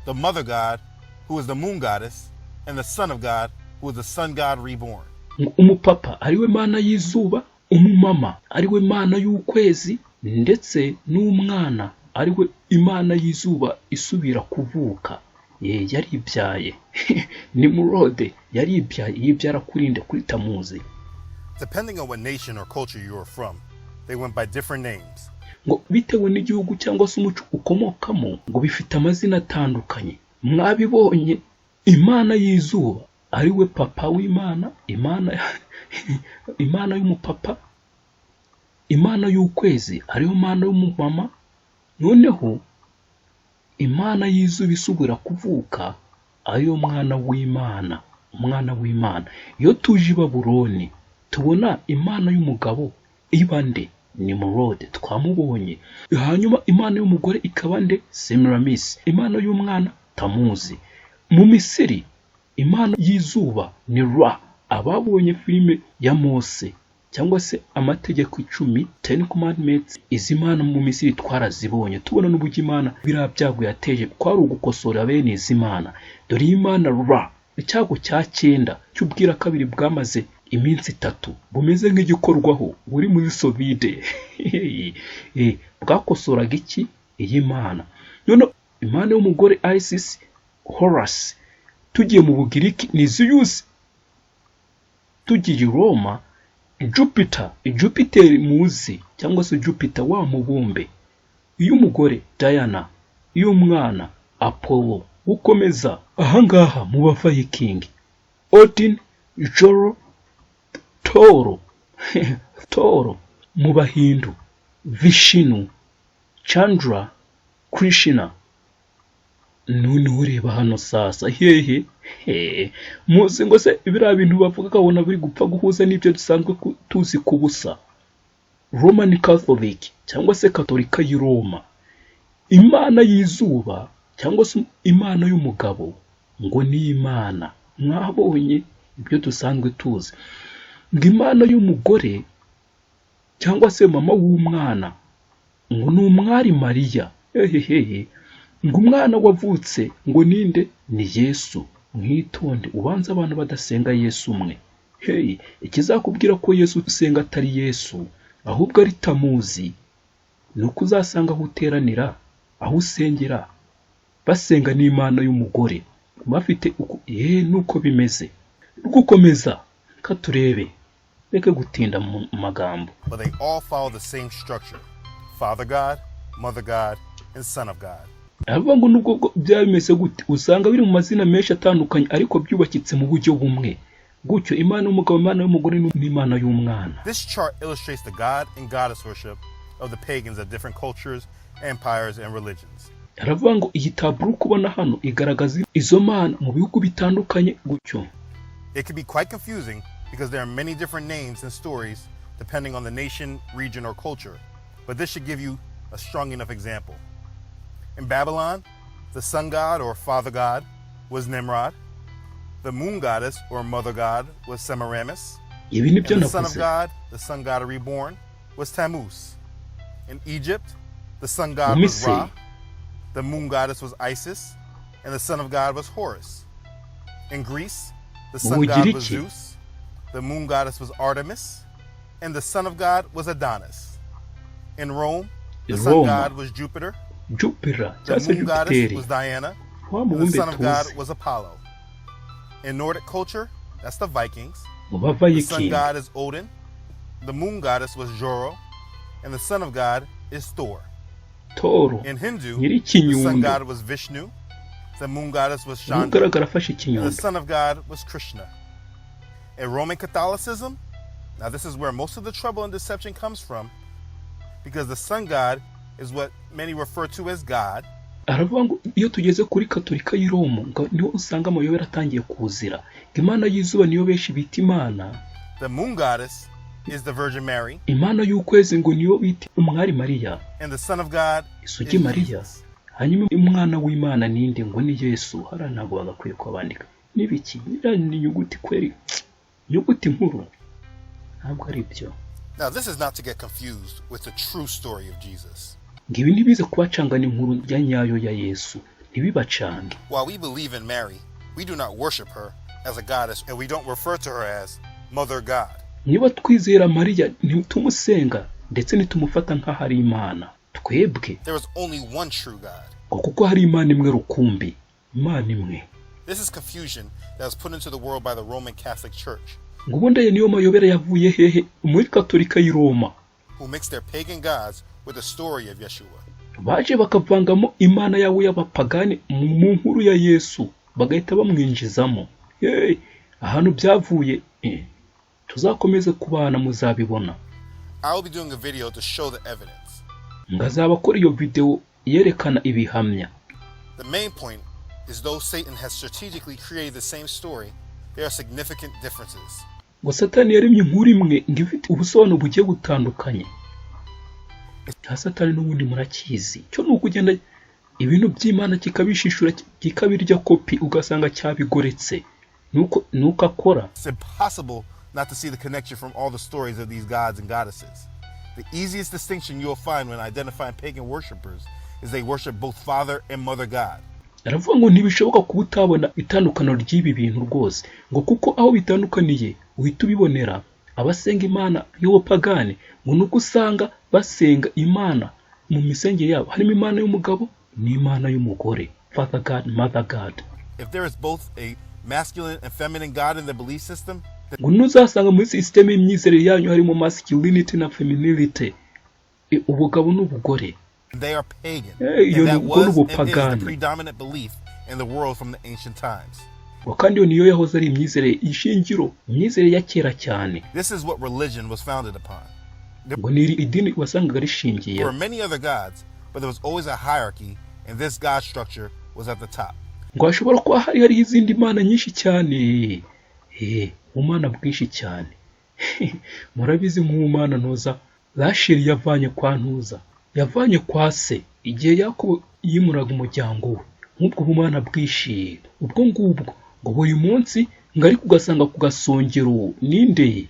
the mother god, who is the moon goddess, and the son of God, who is the sun god reborn. Ngo umupapa ariwe mana y'izuba, umumama ariwe mana y'ukwezi, ndetse n'umwana ariwe imana y'izuba isubira kuvuka. Ye yaribyaye, Nimurode yaribyaye, yibyara kuri nde? Kuri Tamuzi. Depending on what nation or culture you are from, they went by different names. Ngo bitewe n'igihugu cyangwa se umuco ukomokamo, ngo bifite amazina atandukanye. Mwabibonye, Imana y'izuba ari we papa w'Imana, Imana y'umupapa, Imana y'ukwezi ariyo Mana y'umumama, noneho Imana y'izuba isubira kuvuka ariyo mwana w'Imana, umwana w'Imana. Iyo tuje i Babuloni tubona Imana y'umugabo iba nde? Nimurode, twamubonye. Hanyuma Imana y'umugore ikaba nde? Semiramis. Imana y'umwana Tamuzi. Mu Misiri Imana y'izuba ni Ra. Ababonye filime ya Mose cyangwa se amategeko 10, Ten Commandments, izi mana mu Misiri twarazibonye, tubona n'uburyo Imana biriya byago yateje kwari ugukosora bene izi mana. Dore iyi Mana Ra, icyago cya cyenda cy'ubwira kabiri bwamaze iminsi 3, bumeze nk'igikorwaho buri muri sovide. Bwakosoraga iki? Iyi Mana. None Imana y'umugore Isis, Horus. Tugiye mu Bugiriki ni Zeus. Tugiye i Roma, Jupiter, Jupiter muzi cyangwa se Jupiter wa mubumbe. Iyo umugore Diana, iyo umwana Apollo. Ukomeza ahangaha mu Baviking, Odin, Joro, Toro, Toro. Mu Bahindu, Vishnu, Chandra, Krishna. Noneho ureba hano sasa hehe he muzi ngo se biriya bintu bavuga akabona biri gupfa guhuza n'ibyo dusanzwe tuzi ku busa. Roman Catholic cyangwa se Katolika y'i Roma, Imana y'izuba cyangwa se Imana y'umugabo ngo ni Imana. Mwabonye ibyo dusanzwe tuzi, ngo Imana y'umugore cyangwa se mama w'umwana ngo ni umwari Mariya. Hehehe, ngo umwana wavutse ngo ninde? Ni Yesu. Mwitonde, ubanza abantu badasenga Yesu umwe. Hey, ikizakubwira ko Yesu usenga atari Yesu ahubwo ari Tamuzi ni uko uzasanga aho uteranira, aho usengera, basenga n'Imana y'umugore bafite uko nuko bimeze. Gukomeza katurebe, reke gutinda mu magambo. But they all follow the same structure: Father God, Mother God, and Son of God. Aravuga ngo nubwo byaba bimeze gute, usanga biri mu mazina menshi atandukanye ariko byubakitse mu buryo bumwe gutyo: Imana y'umugabo, Imana y'umugore n'Imana y'umwana. This chart illustrates the god and goddess worship of the pagans of different cultures, empires, and religions. Aravuga ngo iyi taburo kubona hano igaragaza izo mana mu bihugu bitandukanye gutyo. It can be quite confusing because there are many different names and stories depending on the nation, region, or culture, but this should give you a strong enough example. In Babylon, the sun god or father god was Nimrod. The moon goddess or mother god was Semiramis. Ibi nibyo And the son of navuze. God, the sun god reborn, was Tammuz. In Egypt, the sun god was Misiri, Ra, the moon goddess was Isis, and the son of God was Horus. In Greece, the sun god was Bugiriki, Zeus, the moon goddess was Artemis, and the son of God was Adonis. In Rome, the sun Roma, god was Jupiter, Jupiter the cyangwa se moon goddess Jupiteri, was Diana, wa and the mubumbe son of God tuzi. was Apollo. In Nordic culture, that's the Vikings, Mu the sun Bavayikingi, god is Odin, the moon goddess was Joro, and the son of God is Thor. Toro In Hindu, nyiri the sun ikinyundo god was Vishnu, the moon goddess was Chandra, ugaragara afashe and the ikinyundo. son of God was Krishna. In Roman Catholicism, now this is where most of the trouble and deception comes from, because the sun god is what many refer to as God, Aravuga ngo iyo tugeze kuri Katolika y'i Roma ngo niho usanga amayobera atangiye kuzira, ngo Imana y'izuba niyo benshi bita Imana, the moon goddess is the Virgin Mary, Imana y'ukwezi ngo niyo bita umwari Mariya, and the son of God isugi is Mariya. Jesus. Hanyuma umwana w'Imana ninde? Ngo ni Yesu. Hariya ntabwo bagakwiye kuba bandika n'ibiki, biriya ni inyuguti kweri, inyuguti nkuru, ntabwo ari byo. Now, this is not to get confused with the true story of Jesus. Ngo ibi ntibize kubacangana inkuru ya nyayo ya Yesu, ntibibacange. While we believe in Mary, we do not worship her as a goddess and we don't refer to her as Mother God. Niba twizera Mariya, ntitumusenga ndetse ntitumufata nk'aho ari Imana twebwe. There is only one true God. Ngo kuko hari Imana imwe rukumbi, Imana imwe. This is confusion that was put into the world by the Roman Catholic Church, Ngo ubundi aya niyo mayobera yavuye hehe? Muri Katolika y'i Roma, who mixed their pagan gods with the story of Yeshua. Baje bakavangamo imana yabo y'abapagani mu nkuru ya Yesu, bagahita bamwinjizamo. Hey, ahantu byavuye, tuzakomeze kubana muzabibona. I will be doing a video to show the evidence. Ngazaba akora iyo videwo yerekana ibihamya. The main point is, though Satan has strategically created the same story, there are significant differences. Ngo Satani yaremye inkuru imwe ngo ifite ubusobanuro bugiye butandukanye. Cya Satani n'ubundi murakizi cyo ni ukugenda ibintu by'Imana kikabishishura, kikabirya kopi, ugasanga cyabigoretse. Nuko akora. It's impossible not to see the connection from all the stories of these gods and goddesses. The easiest distinction you'll find when identifying pagan worshippers is they worship both Father and Mother God. Aravuga ngo ntibishoboka kuba utabona itandukaniro ry'ibi bintu rwose, ngo kuko aho bitandukaniye uhita ubibonera. Abasenga imana y'ubupagani ngo ni uko usanga basenga imana mu misengere yabo harimo imana y'umugabo n'imana y'umugore, Father God, Mother God. If there is both a masculine and feminine God in the belief system, Ngo ntuzasanga muri sisiteme y'imyizerere yanyu harimo masculinity na femininity, ubugabo n'ubugore, then they are pagan. Hey, And you're that the was and is the ubupagani. predominant belief in the world from the ancient times. Ngo kandi iyo niyo yahoze ari imyizerere ishingiro, imyizerere ya kera cyane. This is what religion was founded upon. Ngo ni iri idini wasangaga rishingiye. There were many other gods, but there was always a hierarchy, and this god structure was at the top. Ngo hashobora kuba hari hariho izindi mana nyinshi cyane, ubumana bwinshi cyane. Murabizi nk'ubumana ntuza Rasheli yavanye kwa ntuza, yavanye kwa se igihe Yakobo yimuraga umuryango we. Nk'ubwo bumana bwinshi ubwo ngubwo, ngo buri munsi ngo ariko ugasanga ku gasongero ninde?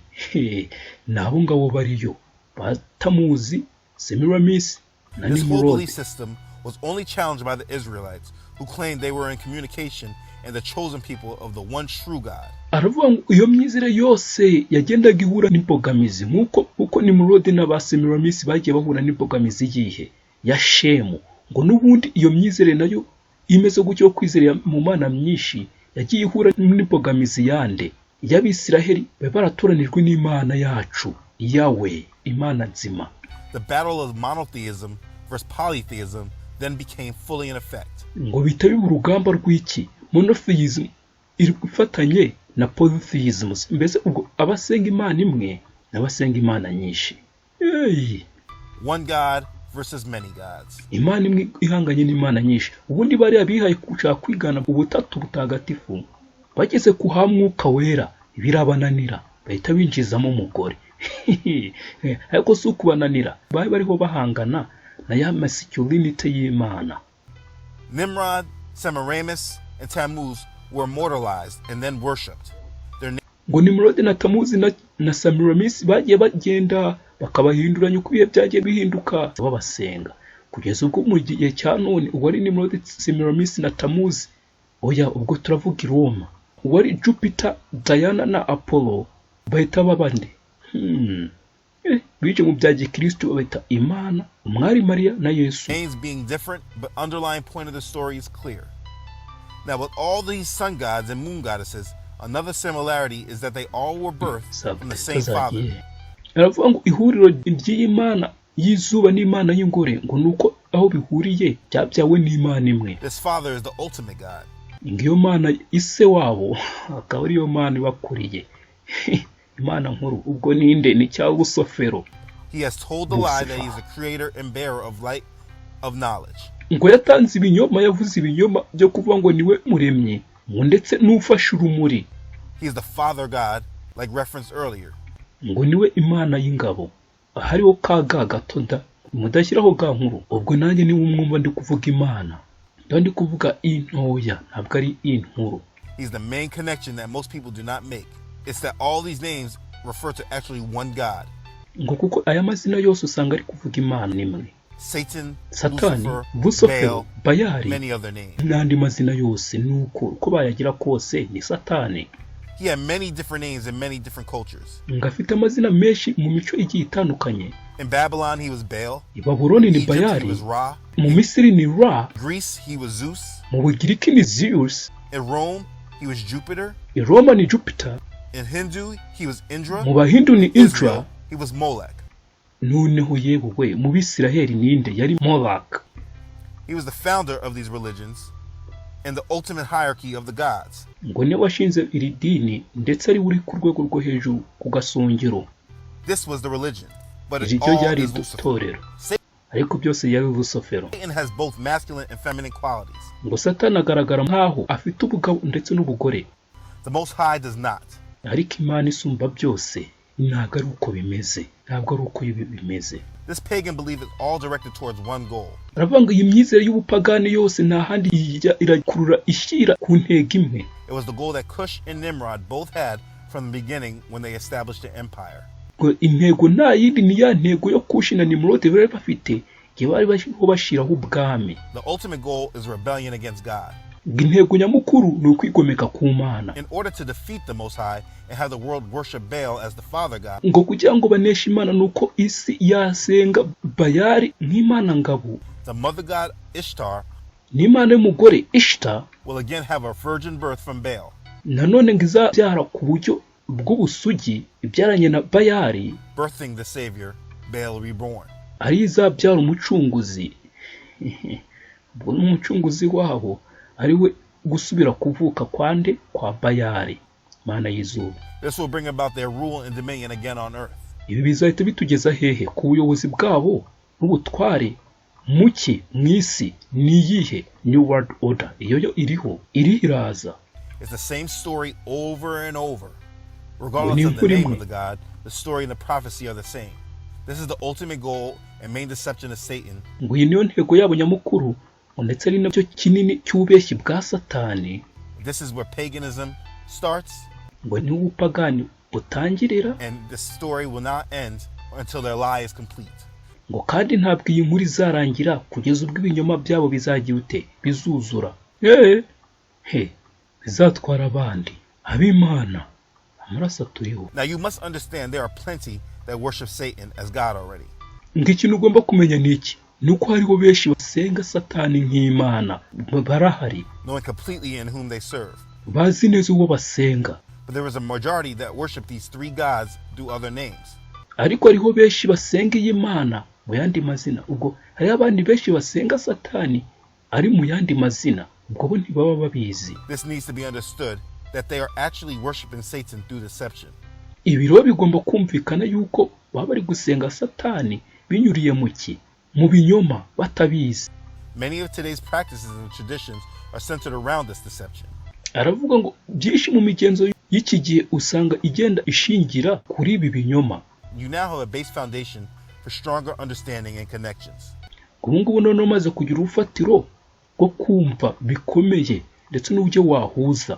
Ni abo ngabo bariyo ba Tamuzi, Semiramisi na This whole Nimurodi. belief system was only challenged by the Israelites, who claimed they were in communication and the chosen people of the one true God. Aravuga ngo iyo myizere yose yagendaga ihura n'imbogamizi, nk'uko uko Nimurodi n'aba Semiramisi bagiye bahura n'imbogamizi yihe ya Shemu. Ngo n'ubundi iyo myizere nayo imeze gutyo yo kwizerera mu mana myinshi yagiye ihura n'imbogamizi yande y'Abisiraheli bari baratoranijwe n'Imana yacu Yawe, Imana nzima. The battle of monotheism versus polytheism then became fully in effect. Ngo bihita biba urugamba rw'iki? Monotheism iri ifatanye na polytheism, mbese ubwo abasenga imana imwe n'abasenga imana nyinshi. Hey! One God versus many gods. Imana imwe ihanganye n'imana nyinshi. Ubundi bariya bihaye gushaka kwigana ubutatu butagatifu, bageze ku ha Mwuka Wera birabananira, bahita binjizamo umugore. Ariko si ukubananira, bari bariho bahangana na ya masculinity y'Imana. Nimrod, Semiramis, and Tammuz were immortalized and then worshipped. Their Ngo Nimurodi na Tamuzi na Samiramisi bagiye bagenda bakabahinduranya uko ibihe byagiye bihinduka, babasenga kugeza ubwo mu gihe cya none uwari Nimurodi, Semiramisi na Tamuzi, oya, ubwo turavuga i Roma, uwari Jupiter, Diana na Apollo bahita baba nde? Bije mu bya gikristo babita Imana Umwari Mariya na Yesu. Names being different, but underlying point of the story is clear. Now, with all these sun gods and moon goddesses, another similarity is that they all were birthed from the same father. Tuzagiye aravuga ngo ihuriro ry'iyi mana y'izuba n'imana y'ingore ngo ni uko aho bihuriye byabyawe n'Imana imwe. This father is the ultimate God. Ngo iyo mana ise wabo akaba ariyo mana ibakuriye, imana nkuru. Ubwo ninde? Ni cya Rusofero. He has told the lie that he is the creator and bearer of light of knowledge. Ngo yatanze ibinyoma, yavuze ibinyoma byo kuvuga ngo niwe muremyi, ngo ndetse n'ufashe urumuri. He is the Father God, like referenced earlier. Ngo niwe imana y'ingabo, hariho ka ga gato da mudashyiraho ga nkuru. Ubwo nanjye niba umwumva ndi kuvuga imana, mba ndi kuvuga intoya, ntabwo ari inkuru. He's the main connection that most people do not make. It's that all these names refer to actually one God. Ngo kuko aya mazina yose usanga ari kuvuga imana imwe. Satan, Satani, Lucifer, Rusofero, Baal, Bayari many other names. n'andi mazina yose, ni uko uko bayagira kose ni Satani. He had many different names in many different cultures. Ngo afite amazina menshi mu mico igiye itandukanye. In Babylon, he was Baal. I Babuloni ni Egypt, he Bayari. was Ra. Mu Misiri ni Ra. Greece, he was Zeus. Mu Bugiriki ni Zeus. In Rome, he was Jupiter. I Roma ni Jupiter. In Hindu, he was Indra. Mu Bahindu ni Indra. Israel, he was Molech. Noneho yewe we, mu Bisiraheli ninde yari Molak? He was the founder of these religions and the ultimate hierarchy of the gods. Ngo niwe washinze iri dini, ndetse ari we uri ku rwego rwo hejuru, ku gasongero. This was the religion, but Iri it ryo all ryari is Lucifer. itorero, ariko byose yari Lusofero. Satan has both masculine and feminine qualities. Ngo Satani agaragara nk'aho afite ubugabo ndetse n'ubugore. The Most High does not. Ariko Imana isumba byose ntabwo ari uko bimeze, ntabwo ari uko ibi bimeze. This pagan belief is all directed towards one goal. Aravuga ngo iyi myizere y'ubupagani yose nta handi ijya, irakurura ishyira ku ntego imwe. It was the goal that Cush and Nimrod both had from the beginning when they established their empire. Ngo intego nta yindi, ni ya ntego yo Kushi na Nimurodi bari bafite igihe bari bariho bashyiraho ubwami. The ultimate goal is rebellion against God. Ngo intego nyamukuru ni ukwigomeka ku Mana. In order to defeat the Most High and have the world worship Baal as the father god, Ngo kugira ngo baneshe Imana ni uko isi yasenga Bayari nk'imana ngabo. the mother god Ishtar N'imana y'umugore Ishita will again have a virgin birth from Baal, nanone ngo izabyara ku buryo bw'ubusugi, ibyaranye na Bayari, birthing the Savior, Baal reborn. Ariyo izabyara umucunguzi. Ubwo ni umucunguzi wabo, ari we gusubira kuvuka kwande kwa Bayari, mana y'izuba. This will bring about their rule and dominion again on earth. Ibi bizahita bitugeza hehe? Ku buyobozi bwabo n'ubutware muki mu isi. Ni iyihe? New World Order. Iyo yo iriho, iri iraza. It's the same story over and over. Regardless of the Ni name inkuru of the God, the story and the prophecy are the same. This is the ultimate goal and main deception of Satan Ngo iyi niyo ntego yabo nyamukuru, ngo ndetse ari nacyo kinini cy'ububeshyi bwa Satani. This is where paganism starts, Ngo niho ubupagani butangirira. and the story will not end until their lie is complete. Ngo kandi ntabwo iyi nkuru izarangira kugeza ubwo ibinyoma byabo bizagira ute? Bizuzura. He bizatwara abandi ab'Imana, amaraso aturiho. Now, you must understand there are plenty that worship Satan as God already. Ngo ikintu ugomba kumenya ni iki? Ni uko hariho benshi basenga Satani nk'Imana, barahari, knowing completely in whom they serve. Bazi neza uwo basenga. But there is a majority that worship these three gods through other names. Ariko hariho benshi basenga iyi Mana mu yandi mazina. Ubwo hariho abandi benshi basenga Satani ari mu yandi mazina, ubwo bo ntibaba babizi. This needs to be understood, that they are actually worshiping Satan through deception. Ibi rero bigomba kumvikana yuko baba bari gusenga Satani binyuriye mu ki? Mu binyoma, batabizi. Many of today's practices and traditions are centered around this deception. Aravuga ngo byinshi mu migenzo y'iki gihe usanga igenda ishingira kuri ibi binyoma. You now have a base foundation for stronger understanding and connections. Ubu ngubu noneho umaze kugira urufatiro rwo kumva bikomeye ndetse n'uburyo wahuza.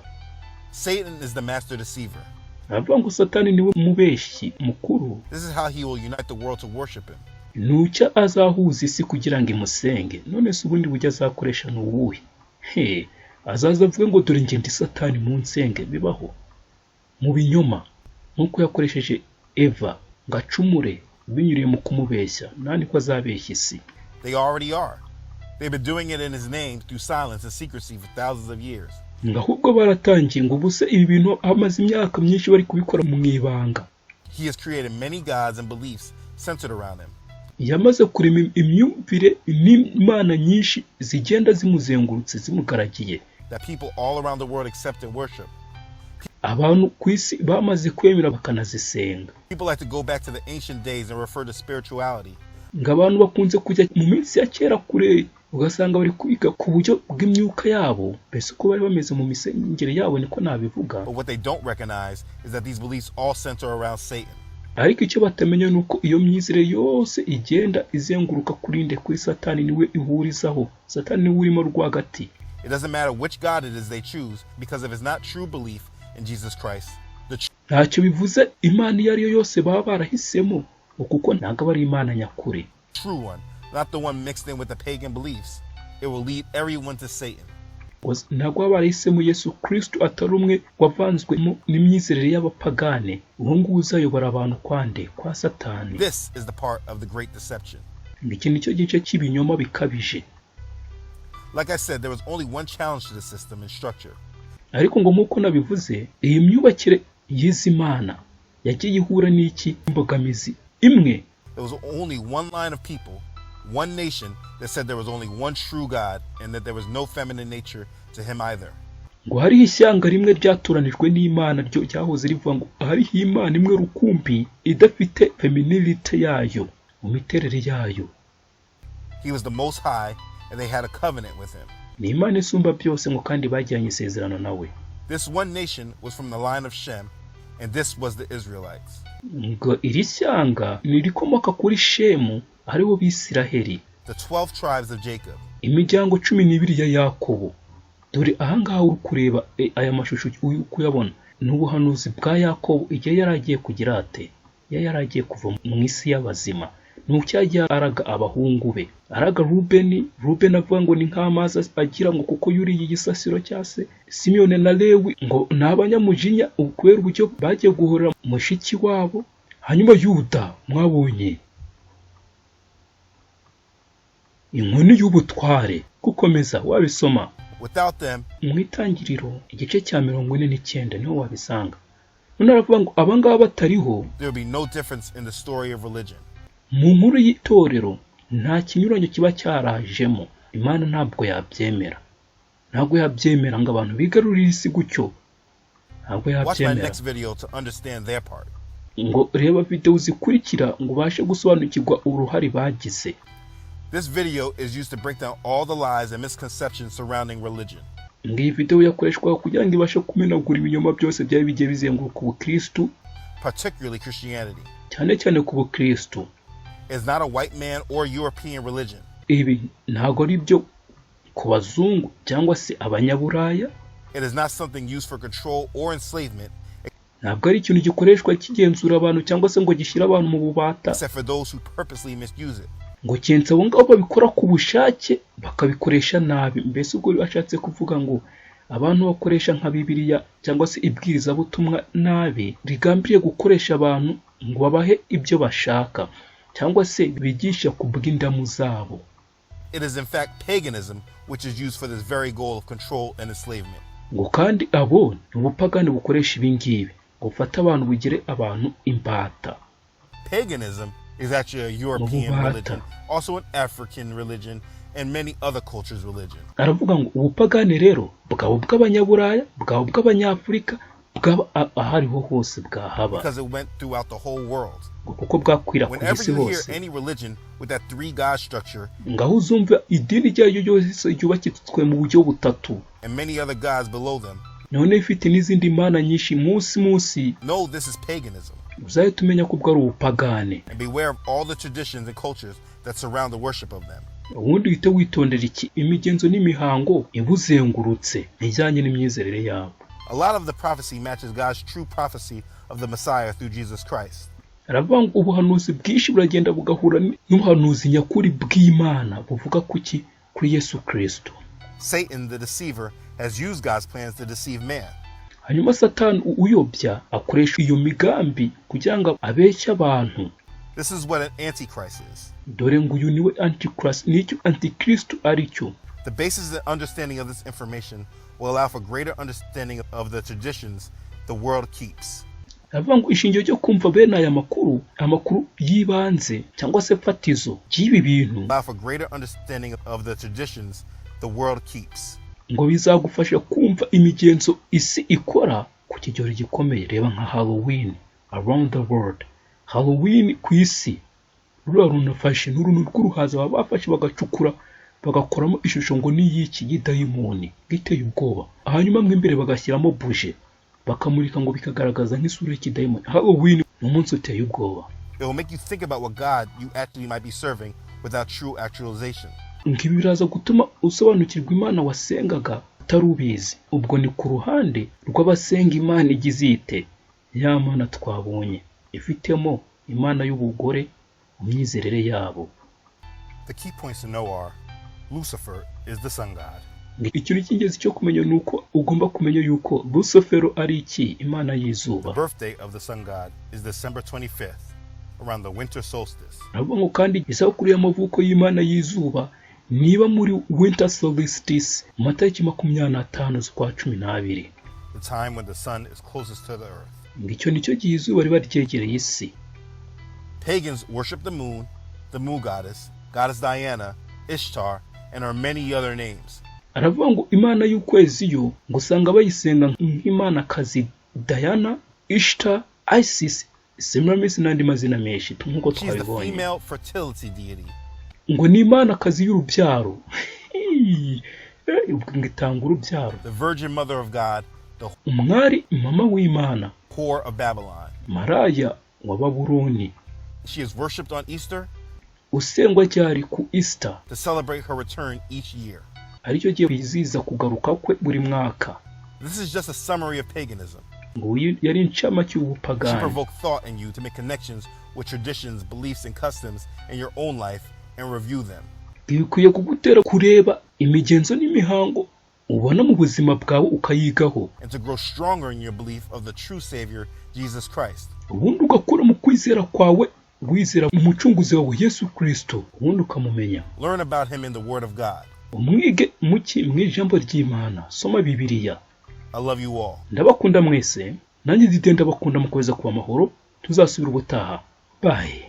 Satan is the master deceiver. Aravuga ngo Satani niwe mubeshyi mukuru. This is how he will unite the world to worship him. Nucyo azahuza isi kugira ngo imusenge. None se ubundi buryo azakoresha ni uwuhe? He azaza avuge ngo dore njye ndi Satani, mu nsenge? Bibaho mu binyoma, nk'uko yakoresheje Eva ngo acumure binyuriye mu kumubeshya, nta ko azabeshya isi. They already are. They've been doing it in his name through silence and secrecy for thousands of years. Ngo ahubwo baratangiye, ngo ubuse ibi bintu hamaze imyaka myinshi bari kubikora mu ibanga. He has created many gods and beliefs centered around him. Yamaze kurema imyumvire n'imana nyinshi zigenda zimuzengurutse, zimugaragiye, that people all around the world accept and worship. Abantu ku isi bamaze kwemera bakanazisenga. People like to go back to the ancient days and refer to spirituality Ngo abantu bakunze kujya mu minsi ya kera kure, ugasanga bari kwiga ku buryo bw'imyuka yabo, mbese uko bari bameze mu misengere yabo, niko nabivuga. But what they don't recognize is that these beliefs all center around Satan. Ariko icyo batamenya ni uko iyo myizere yose igenda izenguruka kuri nde? Kuri Satani. Niwe ihurizaho, Satani niwe urimo rwagati. It doesn't matter which God it is they choose, because if it's not true belief in Jesus Christ, the Ntacyo bivuze imana iyo ari yo yose baba barahisemo, ngo kuko ntabwo aba ari imana nyakuri. true one, not the one mixed in with the pagan beliefs, it will lead everyone to Satan. Ngo ntabwo baba barahisemo Yesu Kristo, atari umwe wavanzwemo n'imyizerere y'abapagane, uwo nguwo uzayobora abantu kwande? Kwa Satani. This is the part of the great deception. Ngo iki nicyo gice cy'ibinyoma bikabije. Like I said, there was only one challenge to the system and structure. Ariko ngo nk'uko nabivuze, iyi myubakire y'izi mana yagiye ihura n'iki? Imbogamizi imwe. there was only one line of people, one nation that said there was only one true God and that there was no feminine nature to him either. Ngo hariho ishyanga rimwe ryatoranijwe n'Imana, ryo ryahoze rivuga ngo hariho Imana imwe rukumbi idafite femininity yayo mu miterere yayo. He was the Most High, and they had a covenant with him. Ni Imana isumba byose, ngo kandi bagiranye isezerano nawe. This one nation was from the line of Shem, and this was the Israelites. Ngo iri shyanga ni irikomoka kuri Shemu, aribo Bisiraheli. The 12 tribes of Jacob. Imiryango 12 ya Yakobo. Dore ahangaha uri kureba aya mashusho uri kuyabona, ni ubuhanuzi bwa Yakobo igihe yari agiye kugira ate, iyo yari agiye kuva mu isi y'abazima. Ni uko yagiye araga abahungu be, araga Rubeni. Rubeni avuga ngo ni nk'amazi agira ngo kuko yuriye igisasiro cya se. Simiyoni na Lewi ngo ni abanyamujinya kubera uburyo bagiye guhorera mushiki wabo. Hanyuma Yuda, mwabonye inkoni y'ubutware. Gukomeza wabisoma Without them, mu Itangiriro igice cya 49, niho wabisanga. None aravuga ngo abangaba batariho, there would be no difference in the story of religion. mu nkuru y'itorero nta kinyuranyo kiba cyarajemo. Imana ntabwo yabyemera, ntabwo yabyemera ngo abantu bigarurire isi gutyo, ntabwo Watch my yabyemera. next video to understand their part. Ngo reba videwo zikurikira ngo ubashe gusobanukirwa uruhare bagize. This video is used to break down all the lies and misconceptions surrounding religion. Ngo iyi videwo yakoreshwaga kugira ngo ibashe kumenagura ibinyoma byose byari bigiye bizenguruka ubukristu, particularly Christianity. cyane cyane ku bukristu. It's not a white man or European religion. Ibi ntabwo ari ibyo ku bazungu cyangwa se abanyaburaya. It is not something used for control or enslavement, Ntabwo ari ikintu gikoreshwa kigenzura abantu cyangwa se ngo gishyire abantu mu bubata, except for those who purposely misuse it. ngo keretse abo ngabo babikora ku bushake bakabikoresha nabi. Mbese ubwo ashatse kuvuga ngo abantu bakoresha nka Bibiliya cyangwa se ibwirizabutumwa nabi, rigambiriye gukoresha abantu ngo babahe ibyo bashaka cyangwa se bigisha ku bw'indamu zabo. It is in fact paganism which is used for this very goal of control and enslavement. Ngo kandi abo ni ubupagani bukoresha ibi ngibi ngo bufate abantu, bugire abantu imbata. Paganism is actually a European Mububata. religion, also an African religion, and many other cultures' religion. Aravuga ngo ubupagani rero bwaba ubw'abanyaburaya, bwaba ubw'abanyafurika, bwaba aho ariho hose bwahaba, because it went throughout the whole world. Ngo kuko bwakwirakwira Whenever isi you hear hose. any religion with that three God structure Ngaho uzumva idini iryo ari ryo ryose ryubakitswe mu buryo butatu, and many other gods below them, none ifite n'izindi mana nyinshi munsi munsi, know this is paganism uzahita umenya ko ubwo ari ubupagani. and beware of all the traditions and cultures that surround the worship of them. Ubundi uhite witondera iki imigenzo n'imihango ibuzengurutse ijyanye n'imyizerere yabo. A lot of the prophecy matches God's true prophecy of the Messiah through Jesus Christ. Aravuga ngo ubuhanuzi bwinshi buragenda bugahura n'ubuhanuzi nyakuri bw'Imana buvuga kuki? Kuri Yesu Kirisito. Satan, the deceiver, has used God's plans to deceive man. Hanyuma Satani uyobya akoresha iyo migambi kugira ngo abeshye abantu. This is what an antichrist is. Dore ngo uyu niwe antichrist, nicyo antikristo ari cyo. The basis and understanding of this information will allow for greater understanding of the traditions the world keeps. Aravuga ngo ishingiro ryo kumva bene aya makuru, amakuru y'ibanze cyangwa se fatizo ry'ibi bintu, Allow for greater understanding of the traditions the world keeps. ngo bizagufasha kumva imigenzo isi ikora ku kigero gikomeye. Reba nka Halloween around the world, Halloween ku isi, ruriya runafashe ni uruntu rw'uruhaza baba bafashe bagacukura bagakoramo ishusho ngo ni iy'iki, y'idayimoni iteye ubwoba, hanyuma mo imbere bagashyiramo buje bakamurika ngo bikagaragaza nk'isura y'ikidayimoni. Halloween ni umunsi uteye ubwoba. It will make you think about what God you actually might be serving without true actualization. Ngo ibi biraza gutuma usobanukirwa Imana wasengaga utari ubizi. Ubwo ni ku ruhande rw'abasenga Imana igize ite, ya Mana twabonye ifitemo Imana y'ubugore mu myizerere yabo. The key points to know are Lucifer is the sun god. Ngo ikintu cy'ingenzi cyo kumenya ni uko ugomba kumenya yuko Rusufero ari iki? Imana y'izuba. The birthday of the sun god is December 25th, around the winter solstice. Aravuga ngo kandi isabukuru y'amavuko y'Imana y'izuba niba muri winter solstice, mu matariki 25 z'ukwa 12. The time when the sun is closest to the earth. Ngo icyo nicyo gihe izuba riba ryegereye isi. Pagans worship the moon goddess, goddess Diana, Ishtar, and her many other names. Aravuga ngo imana y'ukwezi yo ngo usanga bayisenga nk'imanakazi Diana, Ishtar, Isis, Semiramis n'andi mazina menshi nk'uko She is the twabibonye. female fertility deity. Ngo ni imanakazi y'urubyaro. Ubwo ngo itanga urubyaro. The Virgin Mother of God, the Umwari mama w'Imana. whore of Babylon. Maraya wa Babuloni. She is worshipped on Easter Usengwa cyari ku Easter to celebrate her return each year. Aricyo gihe bizihiza kugaruka kwe buri mwaka. This is just a summary of paganism. Ngo uyu yari incamake She y'ubupagani. provoked thought in you to make connections with traditions, beliefs, and customs in your own life and review them. Bikwiye kugutera kureba imigenzo n'imihango ubona mu buzima bwawe ukayigaho. And to grow stronger in your belief of the true Savior, Jesus Christ. Ubundi ugakura mu kwizera kwawe wizera umucunguzi wawe Yesu Kirisito, ubundi ukamumenya. Learn about him in the Word of God. Umwige muki? Mu ijambo ry'Imana. Soma Bibiliya. I love you all. Ndabakunda mwese. Nanjye Dide ndabakunda. Mukomeza kuba amahoro, tuzasubira ubutaha. Bye.